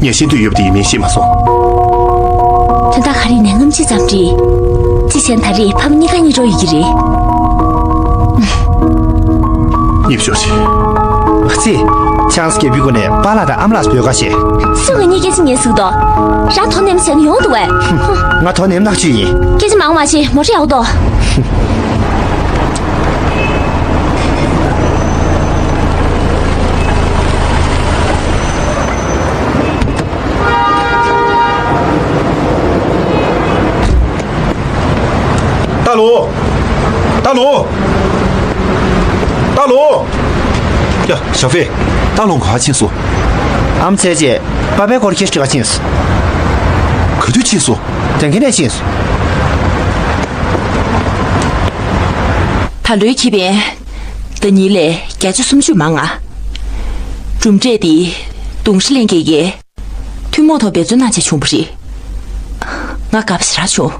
ངས་ཤེས་འདོད་ཡོད་པ་དེ་ཡིན་མིན་ཤེས་མ་སོང་། དོན་དག་ག་རེ་ནས་རྔམ་བརྗིད་ཙམ་རེད། ཅི་བྱས་ན་ད་རེས་ཕ་མ་གཉིས་ཀ་གཉིད་འགྲོ་ཡོད་ཀྱི་རེད། གཉིད་ཤོར་ཞིག་ཨ་ཙི། ཆང་སྐྱེས་བུའི་སྒོ་ནས་པཱ་ལགས་དང་ཨ་མ་ལགས་སུ་འབོད་ཁ་བྱས། སུ་གི་གཉིད་སྐྱེ་ཕྱིན་ཉེན་ཟུག་དོ། རང་དོ་ནན་བྱས་ན་ཡོང་འདུག་བས། ང་དོ་ནན་ནག་ཆུ་ཡིན། སྐད་ཆ་མང་མ་བྱེད། མོ་ཊ་ཡག་དོ། ཏཱ་ལོ། ཏཱ་ལོ། ཏཱ་ལོ། ཡ། ཞའོ་ཧྥེ། ཏཱ་ལོ་ག་པར་ཕྱིན་སོང་། ཨམ་ཚེ་རྗེས་པ་པའི་སྐོར་ཁྱེར་ཁྲིད་ག་ཕྱིན་སོང་། ག་དུས་ཕྱིན་སོང་། དེང་གི་ནས་ཕྱིན་སོང་། ད་ལོའི་ཁེ་ཕན། ཟླ་ཉིན་ལས་བརྒྱ་ཆ་སུམ་ཅུ་མང་ང་། གྲུབ་འབྲས་དེ་གདོང་ཧྲི་ལེན་མཁན་གྱིས་ཐུན་མོང་ཐོག་འབད་བརྩོན་གནང་བྱས་བྱུང་བ་རེད། ང་དགའ་པོ་ཞེ་དྲག་བྱུང་།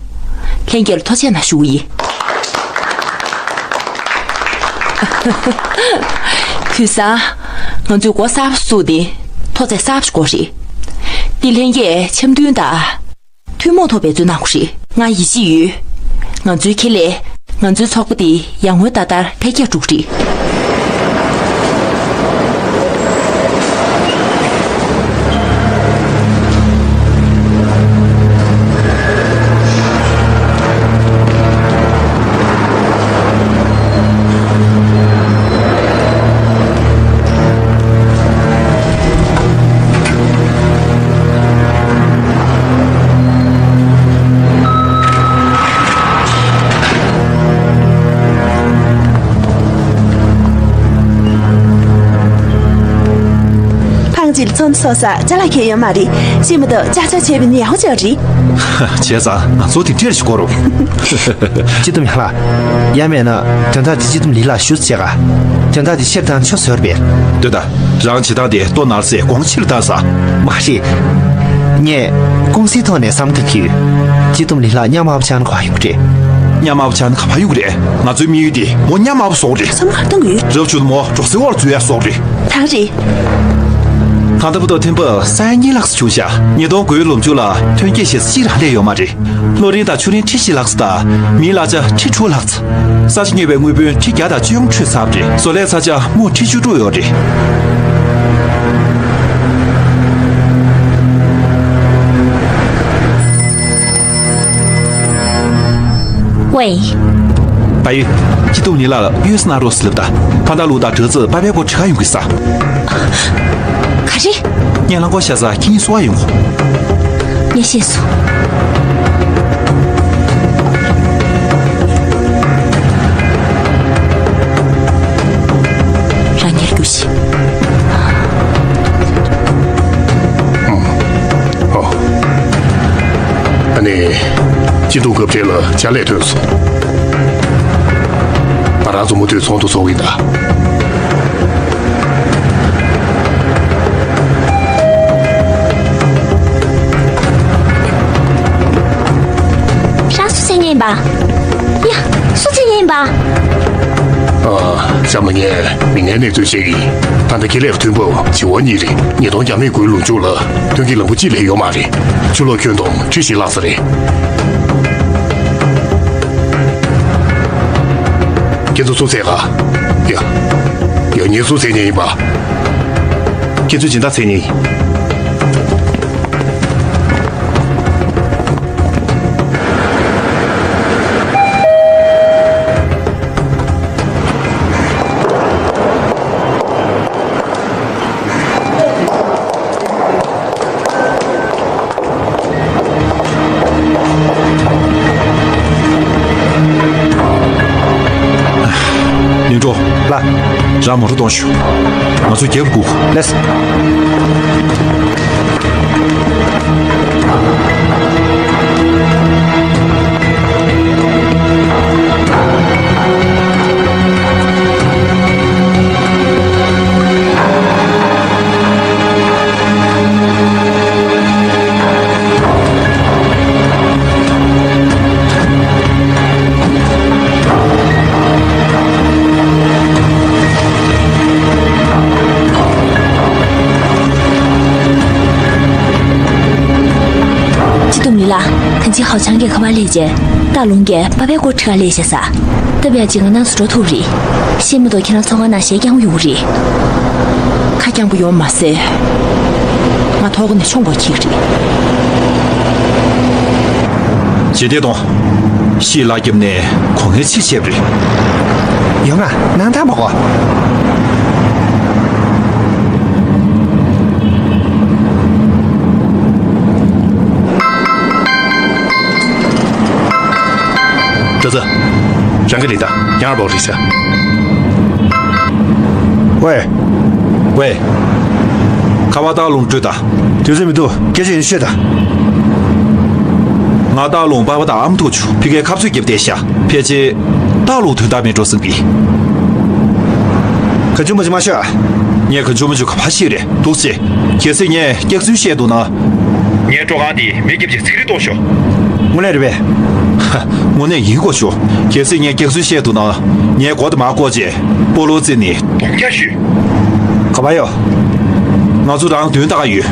ལྷན་རྒྱས་ལ་ཐུགས་རྗེ་གནང་ཞུ་གི་ཡིན། ཁུ་སང་། ང་ཚོས་འགོ་གསར་པ་བཙུགས་ཏེ་མཐོ་ཚད་གསར་པ་ཞིག་བསྐོར་རེད། འདི་ལྷན་རྒྱས་འཆམ་མཐུན་དང་། ཐུན་མོང་ཐོག་འབད་བརྩོན་གནང་དགོས་རེད། ང་ཡིད་ཆེས་ཡོད། ང་ཚོའི་ཁེ་ལས། ང་ཚོའི་ཚོགས་པ་དེ་ཡར་ངོའི་ཟླ་ལྟར་འཕེལ་རྒྱས་འགྲོ་གི་རེད། ཕང་ཅིལ་ཚོམ་སོ་ས་ཅ་ལག་ཁྱེར་ཡོད་མ་རེད། ཤི་མི་འདུག་ཅག་ཅག་བྱས་པ་ནི་ཡག་པོ་ཅག་རེད། བྱས་ཙང་ང་ཚོ་དེ་འདྲས་ཤིག་དགོས་རོགས། ཅི་ཏུ་མི་ཧ་ལ། ཡ་མེད་ན་དོན་དག་དེ་ཅི་ཏུ་མི་ལི་ལ་ཞུ་བྱེད་ག་དོན་དག་དེ་ཕྱིར་བཏང་ཆོག་ཟེར་བས། དོན་དག་རང་བྱེད་སྟངས་དེ་ལྟོ་ནར་སེ་དགོངས་ཕྱིར་བཏང་ས། མ་རེད། ངས་ཀུང་སིའི་ཐོག་ནས་བསམ་ཐུབ་ཀྱི་ཡོད། ཅི་ཏུ་མི་ལི་ལ་ཉམས་དམའ་པོ་ཆགས་ན་ག་ཡོང་རེད། ཉམས་དམའ་པོ་ཆགས་ན་ག་པར་ཡོང་གི་རེད། ང་ཚོའི་དམིགས་ཡུལ་དེ་མོ་ཉམས་དམའ་པོ་བཟོ་དགོས་རེད། བསམ་བློ་ག་རེ་གཏོང་གི་ཡོད། རབ་བྱུང་དུ་མོ་འབྲོག་སའི་འོག་ལ་འཛུལ་ཡ་བཟོ་དགོས་རེད། ཐང་རེད། གང་ལྟར་བུ་ཏོ་ཐེམ་པ་ས་ཡ་གཉིས་ལྷག་ཙམ་བྱུང་ཤག་ཉིས་སྟོང་དགུའི་ལོ་མཇུག་ལ་ཐོན་སྐྱེད་བྱེད་ས་གཅིག་རང་ལས་ཡོད་མ་རེད། གློག་རིན་དང་ཆུ་རིན་ཁྲི་བཞི་ལྷག་ཙམ་དང་མིའི་གླ་ཆ་ཁྲི་དྲུག་ལྷག་ཙམ། ས་ཆ་ཉོས་པའི་དངུལ་བུན་ཁྲི་བརྒྱ་དང་བཅུ་གསུམ་འཕྲོད་ཚར་བ་རེད། བཟོ་ལས་ས་ཆ་མུའུ་ཁྲི་བཅུ་དྲུག་ཡོད་རེད། ཝེ། བལ་ཡུལ། སྐྱིད་སྡུག་ལི་ལ་ལ་གཡོལ་ས་གནང་རོགས་ཟེར་ལབ་ད། ཕ་ད་ལུ་དང་དྲ་ཚིགས་པ་པའི་སྐོར་དྲི་ག་ཡོང་གི་ས། ག་རེ། ངས་རླངས་འཁོར་ཤ་ཚ་ཁྱེད་གཉིས་གསོ་བ་ཡོང་གོ། ངས་ཤེས་སོང་། རང་ཉལ་རྒྱུ་ཞིག་ཨ་ནི། སྐྱིད་སྡུག་སྐབས་འཕྲལ་ལ་ཇ་ལས་ཐོན་སོང་། ང་རང་ཚོ་མུ་མཐུད་ཚོགས་འདུ་ཚོགས་ཀྱི་ཡིན་ད། རང་སུ་བཙལ་ཉན་པ། ཡ། སུ་བཙལ་ཉན་པ། ཨ། གཤམ་ལ་ངས་མི་ངན་གནས་ཚུལ་བཤད་ཀྱི་ཡིན། ད་ལྟ་ཁེ་ལས་མཐུན་པོ་བྱེད་དབང་གཉིས་རེད། ཉིས་སྟོང་བརྒྱ་མེད་དགུའི་ལོ་མཇུག་ལ་ཐོན་སྐྱེད་ལམ་བུ་གཅིག་ལས་ཡོད་མ་རེད། ཆུ་ལོག་ཁྱོན་བསྡོམས་ཁྲི་བཞི་ལྷག་ཙམ་རེད། ཁྱེད་ཚོ་སུ་བཙལ་ག། ཡ། ཡ། ངས་སུ་བཙལ་ཉན་ཡིན་པ། ཁྱེད་ཚོས་སྦྱིན་བདག་བཙལ་ཉན་ཡིན། ལིང་ཀྲོ། ལགས། རང་མོ་ཊ་གཏོང་ཤོག་ང་ཚོ་རྒྱབ་སྒུག་ལེས། ཅི་ཏུ་མི་ལ། ད་ཅི་ཧའོ་ཆང་གིས་ཁ་པར་སླེབས་རྗེས། སྟག་ལུང་གིས་པ་ཕའི་སྐོར་ཁྲི་ཁ་སླེབས་ཤག་ས། སྟབས་ཡག་ཅིག་ང་ནང་སུ་འགྲོ་ཐུབ་རེད། ཤེས་མ་གཏོགས་ཁྱེད་རང་ཚོང་ཁང་ནང་གཞས་རྐྱང་ཡོང་རེད། ཁ་རྐྱང་པོ་ཡོང་མ་ཟད། ང་ཐོག་ནས་མཆོང་དགོས་ཁྱེད་རེད། ཇེ་བདེ་གཏོང་། ཤི་ལ་རྒྱབ་ནས་གོང་ངའི་ཕྱི་བྱེད་རེད། ཡོང་ང་ནང་ཐང་མ་གོ། ཏི་ཙི། རང་གི་ལས་ད་ཡང་རོགས་རེད་ཤག་ཝེ། ཝེ། ཁ་བ་སྟག་ལུང་སྤྲོད་ད། དུས་ཚོད་མི་འདུག་སྐད་ཆ་ཡིན་ཤོད་ད། ང་སྟག་ལུང་པ་ཕ་དང་ཨ་མ་ཐུག་ཆུ་ཕི་ཀའི་ཁབ་ཚོད་རྒྱབ་བསྡད་ཤག་ཕལ་ཆེར་སྟག་ལུང་དོན་དག་མེད་འགྲོ་བསམ་གི། ག་ཅུང་མ་ཅུ་མ་ཤོད་ཨ། ངས་ག་ཅུང་མ་ཅུ་ག་པ་ཤེས་རེད་འདུག་ཅེ། གལ་སྲིད་ངས་སྐྱག་རྫུན་བཤད་འདུག་ན། ངའི་སྤྲོ་ཁང་འདི་མེ་རྒྱབ་ཀྱི་ཚིག་རིས་གཏོང་ཤོག་དངོས་གནས་རེད་པས། ཧ། དངོས་གནས་ཡིན་དགོས་ཤོག་གལ་སྲིད་ངས་སྐྱག་རྫུན་བཤད་འདུག་ན། ངའི་མགོ་དེ་མར་བཀོག་རྗེས་སྤོ་ལོ་རྩེ་ནས་གདོང་བརྒྱ་གཞུས། ག་པར་ཡོད། ང་ཚོ་རང་དོན་དག་ཡོད།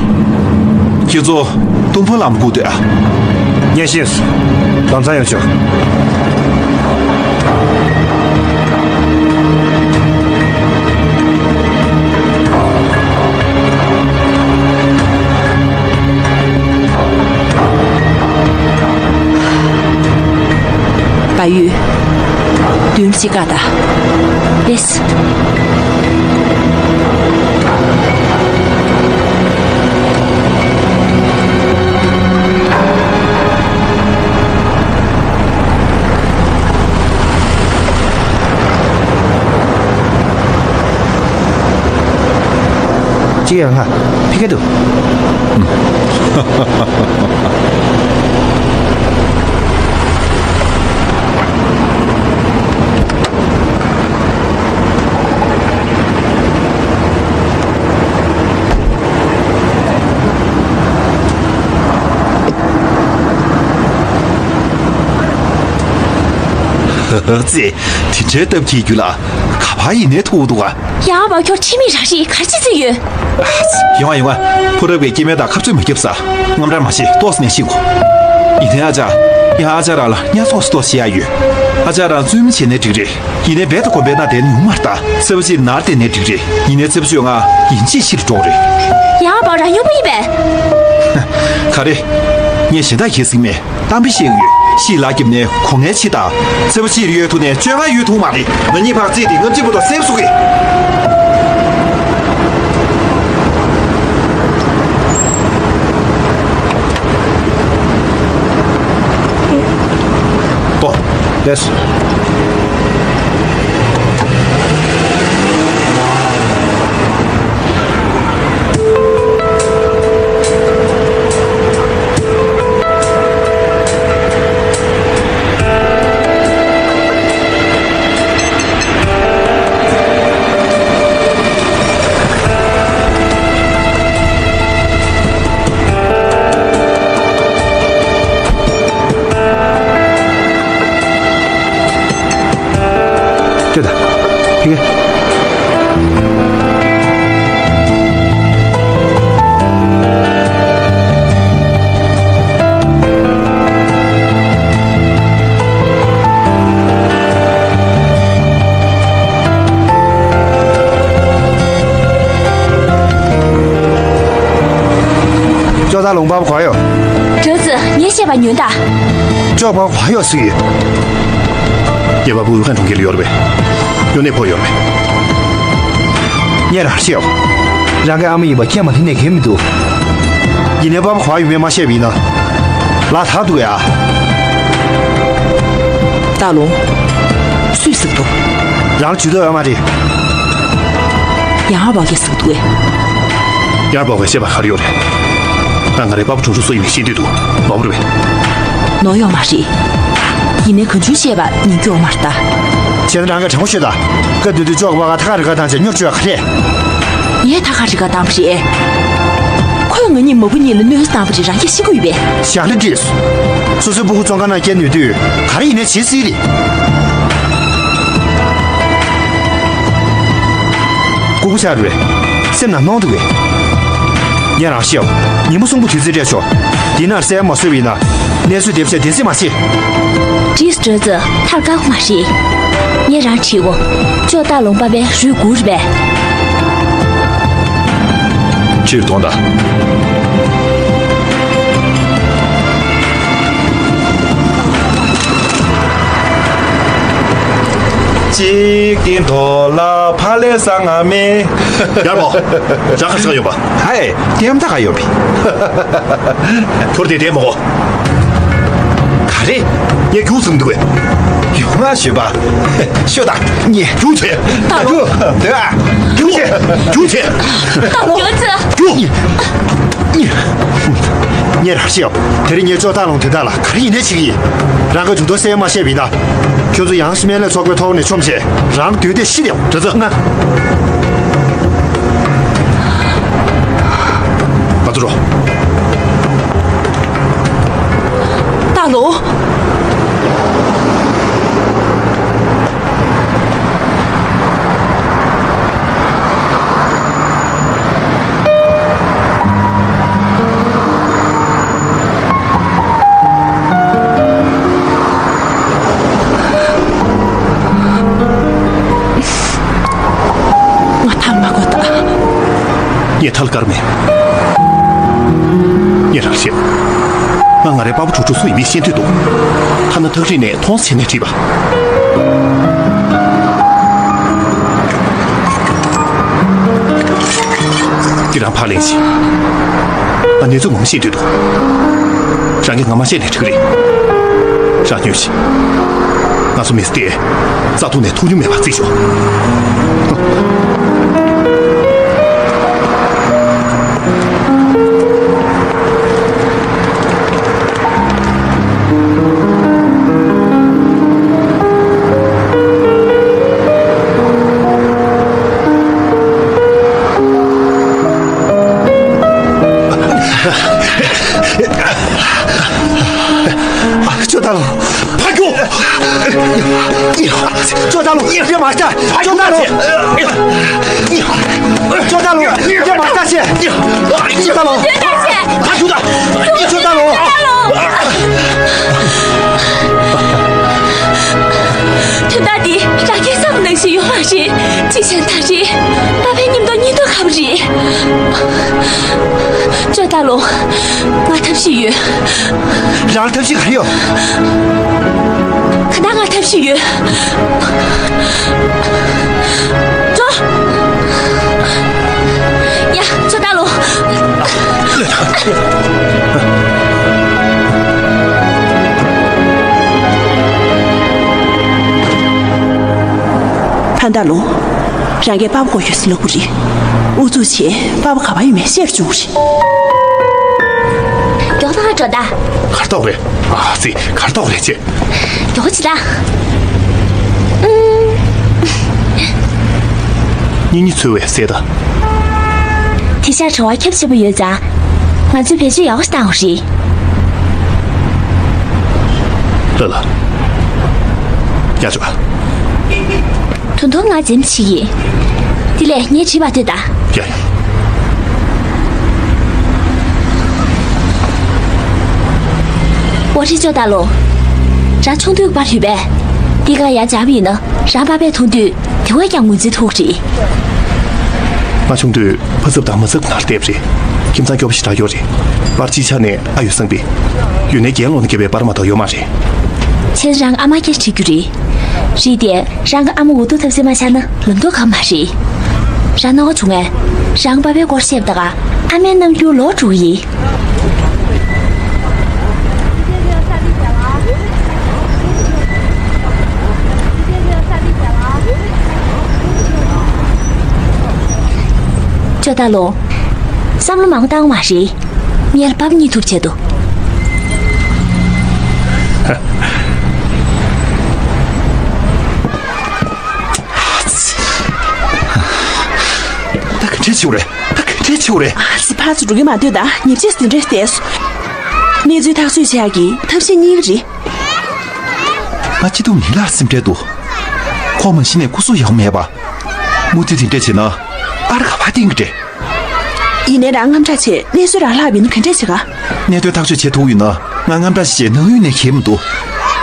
ཁྱེད་ཚོ་ཏུང་ཕུ་ལམ་སྒུག་སྡོད་ཨ། ངས་ཤེས། ལམ་སང་ཡོང་ཆོག་བལ་ཡུལ། མདུན་གཅིག་བཀག་ད། ལེས། ཅི་ཡང་ང་ཕི་ཀ་འདུག་ཙེ། དེ་འདྲའི་སྟབས་ཀྱིས་རྒྱུ་ལ་ག་པར་ཡིན་ནའི་ཐུག་འདུག་ག་ཡ་བ་ཁྱོད་ཁྲིམས་མེད་རང་རེད། ག་རེ་བྱེད་རྩིས་ཡོད། ཡོང་བ་ཡོང་བ། ཕོ་རབ་ཀྱི་སྐྱེ་དམན་དང་ཁ་རྩོད་མ་རྒྱབ་ས། རྔམ་ར་མ་བྱེད། ཏོག་ཙམ་ནས་ཤི་གོ་ཡིན་ནའི་ཨ་ཅག་ཡང་ཨ་ཅག་རང་ལ་ཉ་ཚོགས་སུ་ཏོག་བྱེད་ཡ་ཡོད། ཨ་ཅག་རང་རྩོད་མི་བྱེད་ནའི་འགྲིག་རེད། ཡིན་ནའི་རྦད་དེ་དགོན་པའི་ནང་བསྡད་ནས་ཡོང་མ་རེད་ད། ཚེས་པ་གཅིག་ནར་བསྡད་ནའི་འགྲིག་རེད། ཡིན་ནའི་ཚེས་པ་བཅོ་ལྔ་ཡིན་གཅིག་ཕྱིར་འགྲོ་རེད། ཡང་བ་རང་ཉོ་པ་ཡིན་པས། ག་རེ། ངས་གཞན་དག་གིས་ཟིན་མེད། གཏམ་དཔེ་བཤད་ཀྱི་ཡོད། ཤི་ལ་རྒྱབ་ནས་གོ་ངལ་ཆེ་ད། ཚེ་བ་ཕྱིར་ཡོད་ཐུག་ནས་བཅོ་ལྔ་ཡོད་ཐུག་མ་རེད། ང་གཉིས་བར་རྩིས་དེ་ང་གཅིག་པུ་དང་སེམས་སུ་གི། ལོས། ལྟོས་དང་། ཕ་གི། ཅོ་ད་ལུང་པ་གོ་ཡོད། ཅོ་ཙི། ངས་བཤད་པ་ཉོན་དང་། ཅོག་པ་བ་ཡོད་སུ་ཡོད། ངའི་པ་ཕ་ཝུ་ཧན་གྲོང་ཁྱེར་ལ་ཡོད་རེད་པས། ཡོང་ནས་ཕོ་ཡོད་རེད། ངས་རང་ཤེས་ཡོད། རང་གི་ཨ་མ་ཡིན་པ་ཁྱེད་མ་ལྷན་ནས་གལ་མི་འདུག་ཡིན་ནའི་པ་ཕ་བ་ཡོད་མེད་མ་ཤེས་པ་ཡིན་ན། ལ་དྭགས་འདུག་ཡ། སྟག་ལུང་། སུས་ཟིག་འདུག་རང་ཇུས་གཏོགས་ཡོད་མ་རེད། ཡང་བ་གས་ཟིག་འདུག་ཨེ། ཡར་འབོག་པའི་བཤད་པ་ག་རེ་ཡོད་རེད། ད་ང་རའི་པ་ཕ་གྲོང་ཆོག་སུ་ཡིན་མིན་ཤེས་འདོད་འདུག་ནོར་བུ་རེད་པས། ནོར་ཡོད་མ་རེད། ཡིན་ནའི་གང་བྱུང་བཤད་པ་ཉན་རྒྱུ་ཡོད་མ་རེད་ད། བྱས་ན་རང་གིས་དྲང་པོ་ཤོད་ད། སྐབས་དེ་དུས་ཅོག་པ་ག་ཐ་ཁ་རི་ཁ་བཏང་བྱས་སྨྱོ་བཅོས་ག་རེད། ངས་ཐ་ཁ་རི་ཁ་བཏང་པ་རེད། ཁོས་ང་གཉིས་མ་བུ་གཉིས་ལ་གནོད་འཚེ་བཏང་བ་རེད། རང་གིས་ཤེས་ཀྱི་ཡོད་པས། ཞག་ལ་བྲིས། སོ་སོའི་སྤུ་གུ་བཙོན་ཁང་ནང་བསྐྱལ་ནུས་དུས་ག་རེ་ཡིན་ནའི་བྱེད་སྲིད་རེད། ལྐུགས་པ་ཆགས་རེད། སེམས་ནང་གནོང་འདུག་གས། ངས་རང་ཤེས། ཉིན་མོ་གསུམ་པོ་དུས་ཚོད་སྤྲད་ཆོག་དེའི་ནང་གསལ་མ་བཟོས་པ་ཡིན་ན། གནས་ཚུལ་དེ་བྱས་བདེན་ཚིག་མ་བྱེད། བྲིས་སྤྲོད་ཚོ་ཐར་དཀའ་མ་རེད། ངས་རང་བྲིས་གོ། ཅོ་སྟག་ལུང་པ་པའི་རུས་དགུ་རེད་པས། ཕྱིར་གཏོང་དང་། གཅིག་གི་མདོ་ལ་ཕ་ལས་ས་ང་མེ། ཡར་བོ། ཇ་ཁ་ཤ་ཡོད་པ། ཧའི། ལྟད་མོ་ད་ག་ཡོད་པས། ཁྱོར་དེ་དེ་མོ། ག་རེ། ངས་རྒྱུགས་ཟིན་འདུག་གས། ཡོང་ང་ཞུས་པ། ཤོད་དང་། ངས་རྒྱུགས་བྱེད། ད་རྒྱུགས། དེ་ཨ། རྒྱུགས་བྱེད། རྒྱུགས་བྱེད། ད་ལོ། ཡོད་ཚེ། རྒྱུགས། ངས་རང་ཤེས་ཡོད། དེ་རིང་ངས་ཅོ་སྟག་ལུང་དེ་དག་ལ་ག་རེ་ཡིན་ནའི་བྱེད་ཀྱི་ཡིན། རང་གི་འཇུག་ལྡོག་གསལ་མ་བཤད་པ་ཡིན་ན། ཁྱོད་ཚོ་ཡང་སྨན་བླའི་ཚོགས་པའི་ཐོག་ནས་མཆོམས་བྱས། རང་སྡོད་དེ་ཤི་དེ། དྲི་ཚོ་ང་། ང་ཚོ་འགྲོ། སྟག་ལུང་། ང་ཐར་མ་དགོས་ད། ངས་ཐར་དཀའ་མེད། ངས་རང་ཤེས། ང་ང་རའི་པ་ཕ་གྲོང་ཆོག་སུ་ཡིན་མིན་ཤེས་འདོད་འདུག་ཐ་ན་ཐག་རིང་ནས་མཐོང་ཟེར་ནས་དྲིས་པ། འདི་རང་ཕར་ལེན་ཞིག་ང་གནས་ཚུལ་ངོ་མ་ཤེས་འདོད་འདུག་རང་གིས་ངོ་མ་བཤད་ནས་འགྲིག་གི་རེད། རང་ཉོན་ཞིག་ང་ཚོ་མི་ཚེ་འདི་རྩ་ཐོག་ནས་ཐུགས་སྙོམས་མེད་པར་བརྩིས་ཤོག་ཅོ་སྟག་ལུང་། ཕར་རྒྱུགས། ཅོ་སྟག་ལུང་། རེ་མ་ལྟ། ཅོ་སྟག་ལུང་། ཅོ་སྟག་ལུང་། རེ་མ་ལྟ་བྱེད། ཅོ་སྟག་ལུང་། ཕར་རྒྱུགས་དང་། ཅོ་སྟག་ལུང་། དོན་དག་འདི་རང་གིས་བསམ་ནང་བཞིན་ཡོད་མ་རེད། ཅི་བྱས་ད་རེད། པ་ཕའི་མཉམ་དུ་གཉིད་དུ་ཁབ་རེད། ཅོ་ཏ་ལོ། ང་ཐབས་ཤེས་ཡོད། རང་ལ་ཐབས་ཤེས་ག་རེ་ཡོད། ག་ད་ང་ཐབས་ཤེས་ཡོད། ཅོ། ཡ། ཅོ་ཏ་ལོ། ཕན་ད་ལོ། རང་གིས་པ་ཕ་དགོས་ཡོད་ཟེར་ལབ་དགོས་རེད། ཨུ་ཚུགས་བྱས་པ་ཕ་ག་པར་ཡོད་མེད་ཤེས་རུ་བཅུག་རེད། མགྱོགས་ད་ང་འགྲོ་ད། གར་ཐོག་རེད། ཨ་ཙི་གར་ཐོག་རེད་ཅེ། མགྱོགས་ཅི་ད། གཉེན་ཉེ་འཚོལ་བའི་ཟས་ད། དེ་ཤ་བྲོ་བ་ཁྱབ་ཆེ་པོ་ཡོད་ཙང་། ང་ཚོས་བེད་སྤྱོད་ཡག་པོ་ཞིག་བཏང་དགོས་རེད། ལ་ལ། ཡ་ཅོ། ད་དུང་ང་འཛེམ་བྱེད་ཀྱི། དེ་ལས་ངས་བྲིས་པ་ལྟོས་དང་། ཡ་ཡ། ཝ་ཧྲི་ཅོ་ཏ་ལོ། རང་ཆུང་དུས་པར་ཡོད་པས། འདི་ག་ཡར་སྦྱར་བ་ཡིན་ན་རང་པ་ཕས་མཐོང་དུས་དེ་བས་ཀྱང་ངོས་འཛིན་ཐུབ་རེད། ང་ཆུང་དུས་ཕ་ཚབ་དང་མ་ཚབ་ནང་བསྡད་པ་རེད། ཁྱིམ་ཚང་སྐྱོ་པོ་ཞིག་ཆགས་ཡོད་རེད། པར་སྤྱིའི་ཆ་ནས་ཨ་ཡོད་བསམ་པས། ཡོད་ནའི་རྒན་ལོག་ནས་བརྒྱབ་པའི་པར་མ་གཏོགས་ཡོད་མ་རེད། ཁྱེད་རང་ཨ་མ་སྐད་ཁྲིད་རྒྱུ་རེད། རེད་དེ། རང་གི་ཨ་མ་འུ་ཐུག་ཐབས་ཟད་མ་ཆགས་ན་ལམ་ཐོག་ག་མ་རེད། རང་རྣ་བ་བྱུང་ངས། རང་པ་ཕའི་སྐོར་བཤད་པ་ད་ག་ཨ་མའི་རྣམ་འགྱུར་ལོག་འགྲོ་གི་ཡིན། ཅོ་ཏ་ལོ། བསམ་བློ་མང་པོ་བཏང་བ་མ་རེད། ངས་ལ་པ་ཕ་གཉིད་ཐུབ་ཆེད་དུ། ད་ག་འདྲས་བྱེད་དགོས་རེད། ད་ག་འདྲས་བྱེད་དགོས་རེད། ཨ་ཙི་ཕར་ཚུར་འགྲོ་གི་མ་སྡོད་ད། ཉེས་ཆད་འདི་འདྲས་བསྡད་སོང་། གནས་ཚུལ་ཐག་གཅོད་བྱེད་ཡག་གི་ཐབས་ཤེས་གཉིས་ཀ་རེད། ང་སྐྱིད་སྡུག་ནི་ལ་སེམས་ཁྲལ་འདུག་ཁོ་མ་གཞི་ནས་སྐུ་གཟུགས་ཡག་པོ་མེད་པ། མུ་མཐུད་དེ་འདྲས་བྱས་ན་ཨར་ག་བ་བསྟན་གི་རེད། ཡིན་ནའི་རང་དངངས་སྐྲག་བྱས་གནས་ཚུལ་རག་ལྷག་པ་ཡིན་ན་ག་འདྲས་བྱེད་ག་གནད་དོན་ཐག་གཅོད་བྱེད་ཐུབ་ཡོད་ན་ང་དངངས་སྐྲག་ཞིག་བྱས་ནང་ཡུལ་ནས་གལ་མི་འདུག་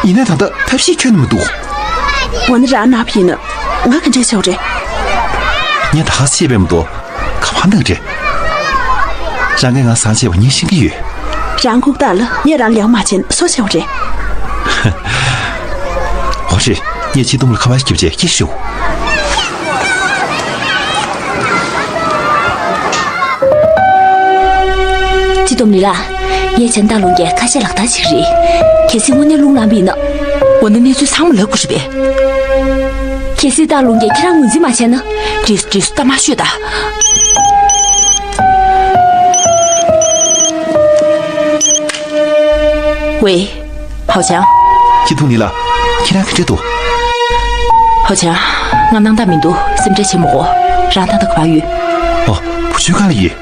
ཡིན་ནའི་ད་ལྟ་ཐབས་ཤེས་ཁྱོན་ནས་མི་འདུག་འོ་ན་རང་ན་བ་ཡིན་ན་ང་ག་འདྲས་བྱ་བ་རེད། ངས་ད་ག་ཤེས་པས་མི་འདུག་ག་བ་འདང་རེད། རང་གིས་ང་བཟང་བྱས་པ་ངས་ཤེས་ཀྱི་ཡོད། རང་ཁུག་རྟགས་ལ་ངས་རང་ལེགས་མ་བྱས་ན་སོ་བྱ་བ་རེད། ཧོ་རེད། ངས་སྐྱིད་སྡུག་ལ་ཁ་པར་བརྒྱབ་བྱས་སྐད་ཞུ། སྐྱིད་སྡུག་ལི་ལ། ངས་བྱས་ན་ཏ་ལུང་གིས་ཁ་ཤས་ལག་བསྟར་བྱེད་ཀྱི་རེད། གལ་སྲིད་དངོས་གནས་རླུང་ལངས་པ་ཡིན་ན། འོ་ན་གནས་ཚུལ་ཚང་མ་ལབ་དགོས་རེད་པས། གལ་སྲིད་ཏ་ལུང་གིས་ཁྱེད་རང་ངོས་འཛིན་མ་བྱས་ན། འགྲིག་སོང་འགྲིག་སོང་ད་མ་ཤོད་ད། ཝེ། ཧའོ་ཅང་། སྐྱིད་སྡུག་ལི་ལ། ཁྱེད་རང་ག་འདྲས་འདུག་ཧའོ་ཅང་། ང་སྣང་དག་མི་འདུག་སེམས་ཁྲལ་བྱེད་མི་དགོས། རང་ད་ལྟ་ག་པར་ཡོད། ཨོ། བུ་བཅོལ་ཁང་ལ་ཡོད།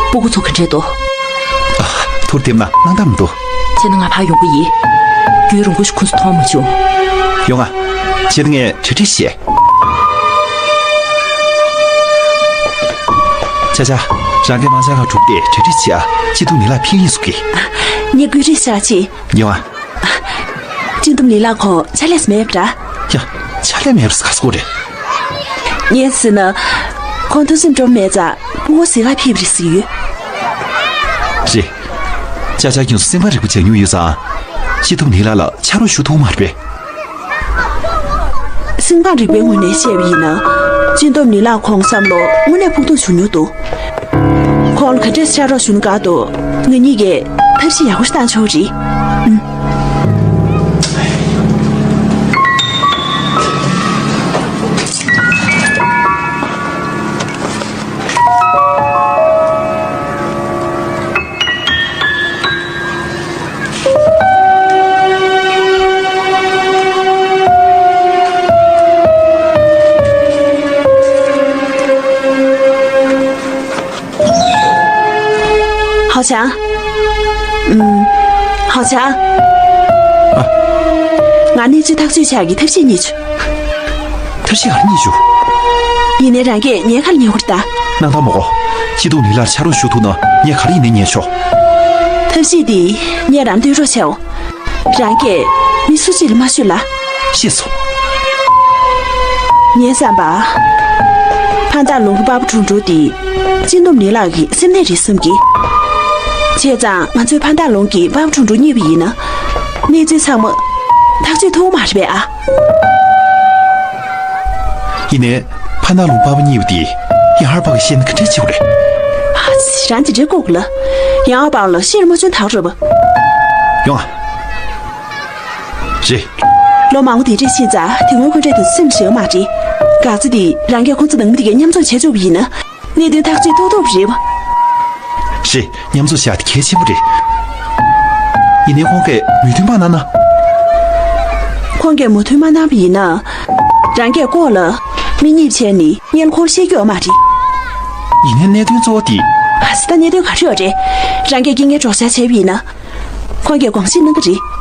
སྤུ་གུ་ཚོ་ག་འདྲས་འདུག་ཨ། ཐུགས་བདེ་པོ་ན་སྣང་དག་མི་འདུག་བྱས་ན་ང་ཕར་ཡོང་གི་ཡིན། རྒྱུན་རིང་པོ་ཞིག་ཁོ་ཚོ་མཐོང་མ་བྱུང་། ཡོང་ང་། བྱས་ན་ངས་གྲ་སྒྲིག་བྱས། ཆ་ཆ། རང་གིས་མང་ཆ་ཁ་གྲུབ་སྟེ་གྲ་སྒྲིག་བྱས་ཨ། སྐྱིད་སྡུག་ལི་ལ་ཕེབས་ཡིན་ཟེར་གི། ངས་བཀོད་སྒྲིག་བྱས་ཅི། ཡོང་ང་། སྐྱིད་སྡུག་ལི་ལ་ཁོང་ཕྱག་ལས་མེད་པ་འདྲ། ཡ། ཕྱག་ལས་མེད་པ་ག་ཟེར་དགོས་རེད། ངས་ཟེར་ན། ཁོང་ཐུགས་སེམས་སྤྲོ་མེད་ཙང་སྤུ་གུ་ཟས་ག་ཕེབས་རེད་ཟེར་གྱི་ཡོད། རེད། ཅ་ཅ་ཁྱོད་ཚོ་སེམས་པ་རིག་པོ་བྱ་མྱོང་ཡོད་ཙང་། སྐྱིད་སྡུག་ལི་ལ་ལ་ཆ་རོགས་ཞུ་ཐུབ་མ་རེད་པས། སེམས་ཁམས་རིག་པའི་ངོས་ནས་བཤད་པ་ཡིན་ན། སྐྱིད་སྡུག་ལི་ལ་ཁོང་བསམ་བློ་དངོས་གནས་ཕུགས་གཏུགས་བྱུང་མྱོང་འདུག་ཁོང་ལ་ག་འདྲས་ཆ་རོགས་ཞུ་ན་དགའ་འདུག་ང་གཉིས་ཀས་ཐབས་ཤེས་ཡག་པོ་ཞིག་བཏང་ཆོག་རེད། ཨུམ། ཧའོ་ཅང་། ཨུམ། ཧའོ་ཅང་། ཨ། ང་གནས་ཚུལ་ཐག་གཅོད་བྱ་གི་ཐབས་ཤེས་རྙེད་བྱུང་། ཐབས་ཤེས་ག་རེ་རྙེད་བྱུང་། ཡིན་ནའི་རང་གིས་ངའི་ཁ་ལ་ཉན་དགོས་རེད་ད། སྣང་དག་མ་དགོས། སྐྱིད་སྡུག་ལི་ལར་ཕྱག་རོགས་ཞུ་ཐུབ་ན་ངས་ག་རེ་ཡིན་ནའི་ཉན་ཆོག་ཐབས་ཤེས་འདི་ངས་རང་སྟོན་རོགས་བྱའོ། རང་གིས་མི་སུ་གཅིག་ལ་མ་ཤོད་ལ། ཤེས་སོང་། ངའི་བསམ་པ། ཕ་མདའ་ལུང་གི་པ་ཕ་ཁྲུང་ཁྲུང་དེ་སྤྱི་འདོམས་ནི་ལགས་ཀྱི་སེམས་ནད་རེད་བསམ་གི། བྱས་ཙང་ང་ཚོས་ཕ་མདའ་ལུང་གི་པ་ཕ་ཁྲུང་ཁྲུང་རྙེད་པ་ཡིན་ན། གནས་ཚུལ་ཚང་མ་ཐག་གཅོད་ཐུབ་མ་རེད་པས་ཨ། ཡིན་ནའི། ཕ་མདའ་ལུང་པ་ཕ་རྙེད་པ་དེ་ཡང་ཧར་པ་གི་ཤེས་ན་ག་འདྲ་བྱེད་དགོས་རེད། ཨ་ཙི། རང་ཅི་འདྲ་ལྐུགས་ལ། ཡང་ཧར་པ་ལ་ཤེས་ར་མ་ཆུན་ཐག་རེད་པ། ཡོང་ཨ། རེད། ལོ་མང་པོ་དེ་འདྲས་ཕྱིན་ཙང་དེ་སྔོན་ཁོ་འདྲ་དེ་སེམས་ཞེ་བ་མ་རེད། ག་ཚོད་དེ་རང་གིས་ཁོ་ཚོ་ནང་མི་དེ་གས་མཉམ་འཛོམས་བྱས་ཆོག་པ་ཡིན་ན། གནད་དོན་ཐག་གཅོད་ཐུབ་ཐུབ་རེད་པ། རེད། མཉམ་འཛོམས་བྱ་དེ་གལ་ཆེན་པོ་རེད། ཡིན་ནའི་ཁོང་གིས་མོས་མཐུན་མ་གནང་ན། ཁོང་གིས་མོས་མཐུན་མ་གནང་པ་ཡིན་ན། རང་གིས་ལྐོག་ལ་མི་གཉིས་བྱས་ནས་སྔོན་ལ་ཁོར་བཤད་རྒྱུ་ཡོད་མ་རེད། ཡིན་ནའི་གནད་དོན་གཙོ་བོ་དེ། ཨ་ཙི། ད་གནད་དོན་ག་རེ་ཡོད་རེད། རང་གིས་རྐྱེན་ངན་སྒྲོག་བཤད་བྱས་པ་ཡིན་ན། ཁོང་གིས་དགོངས་བཞེས་གནང་གི་རེད།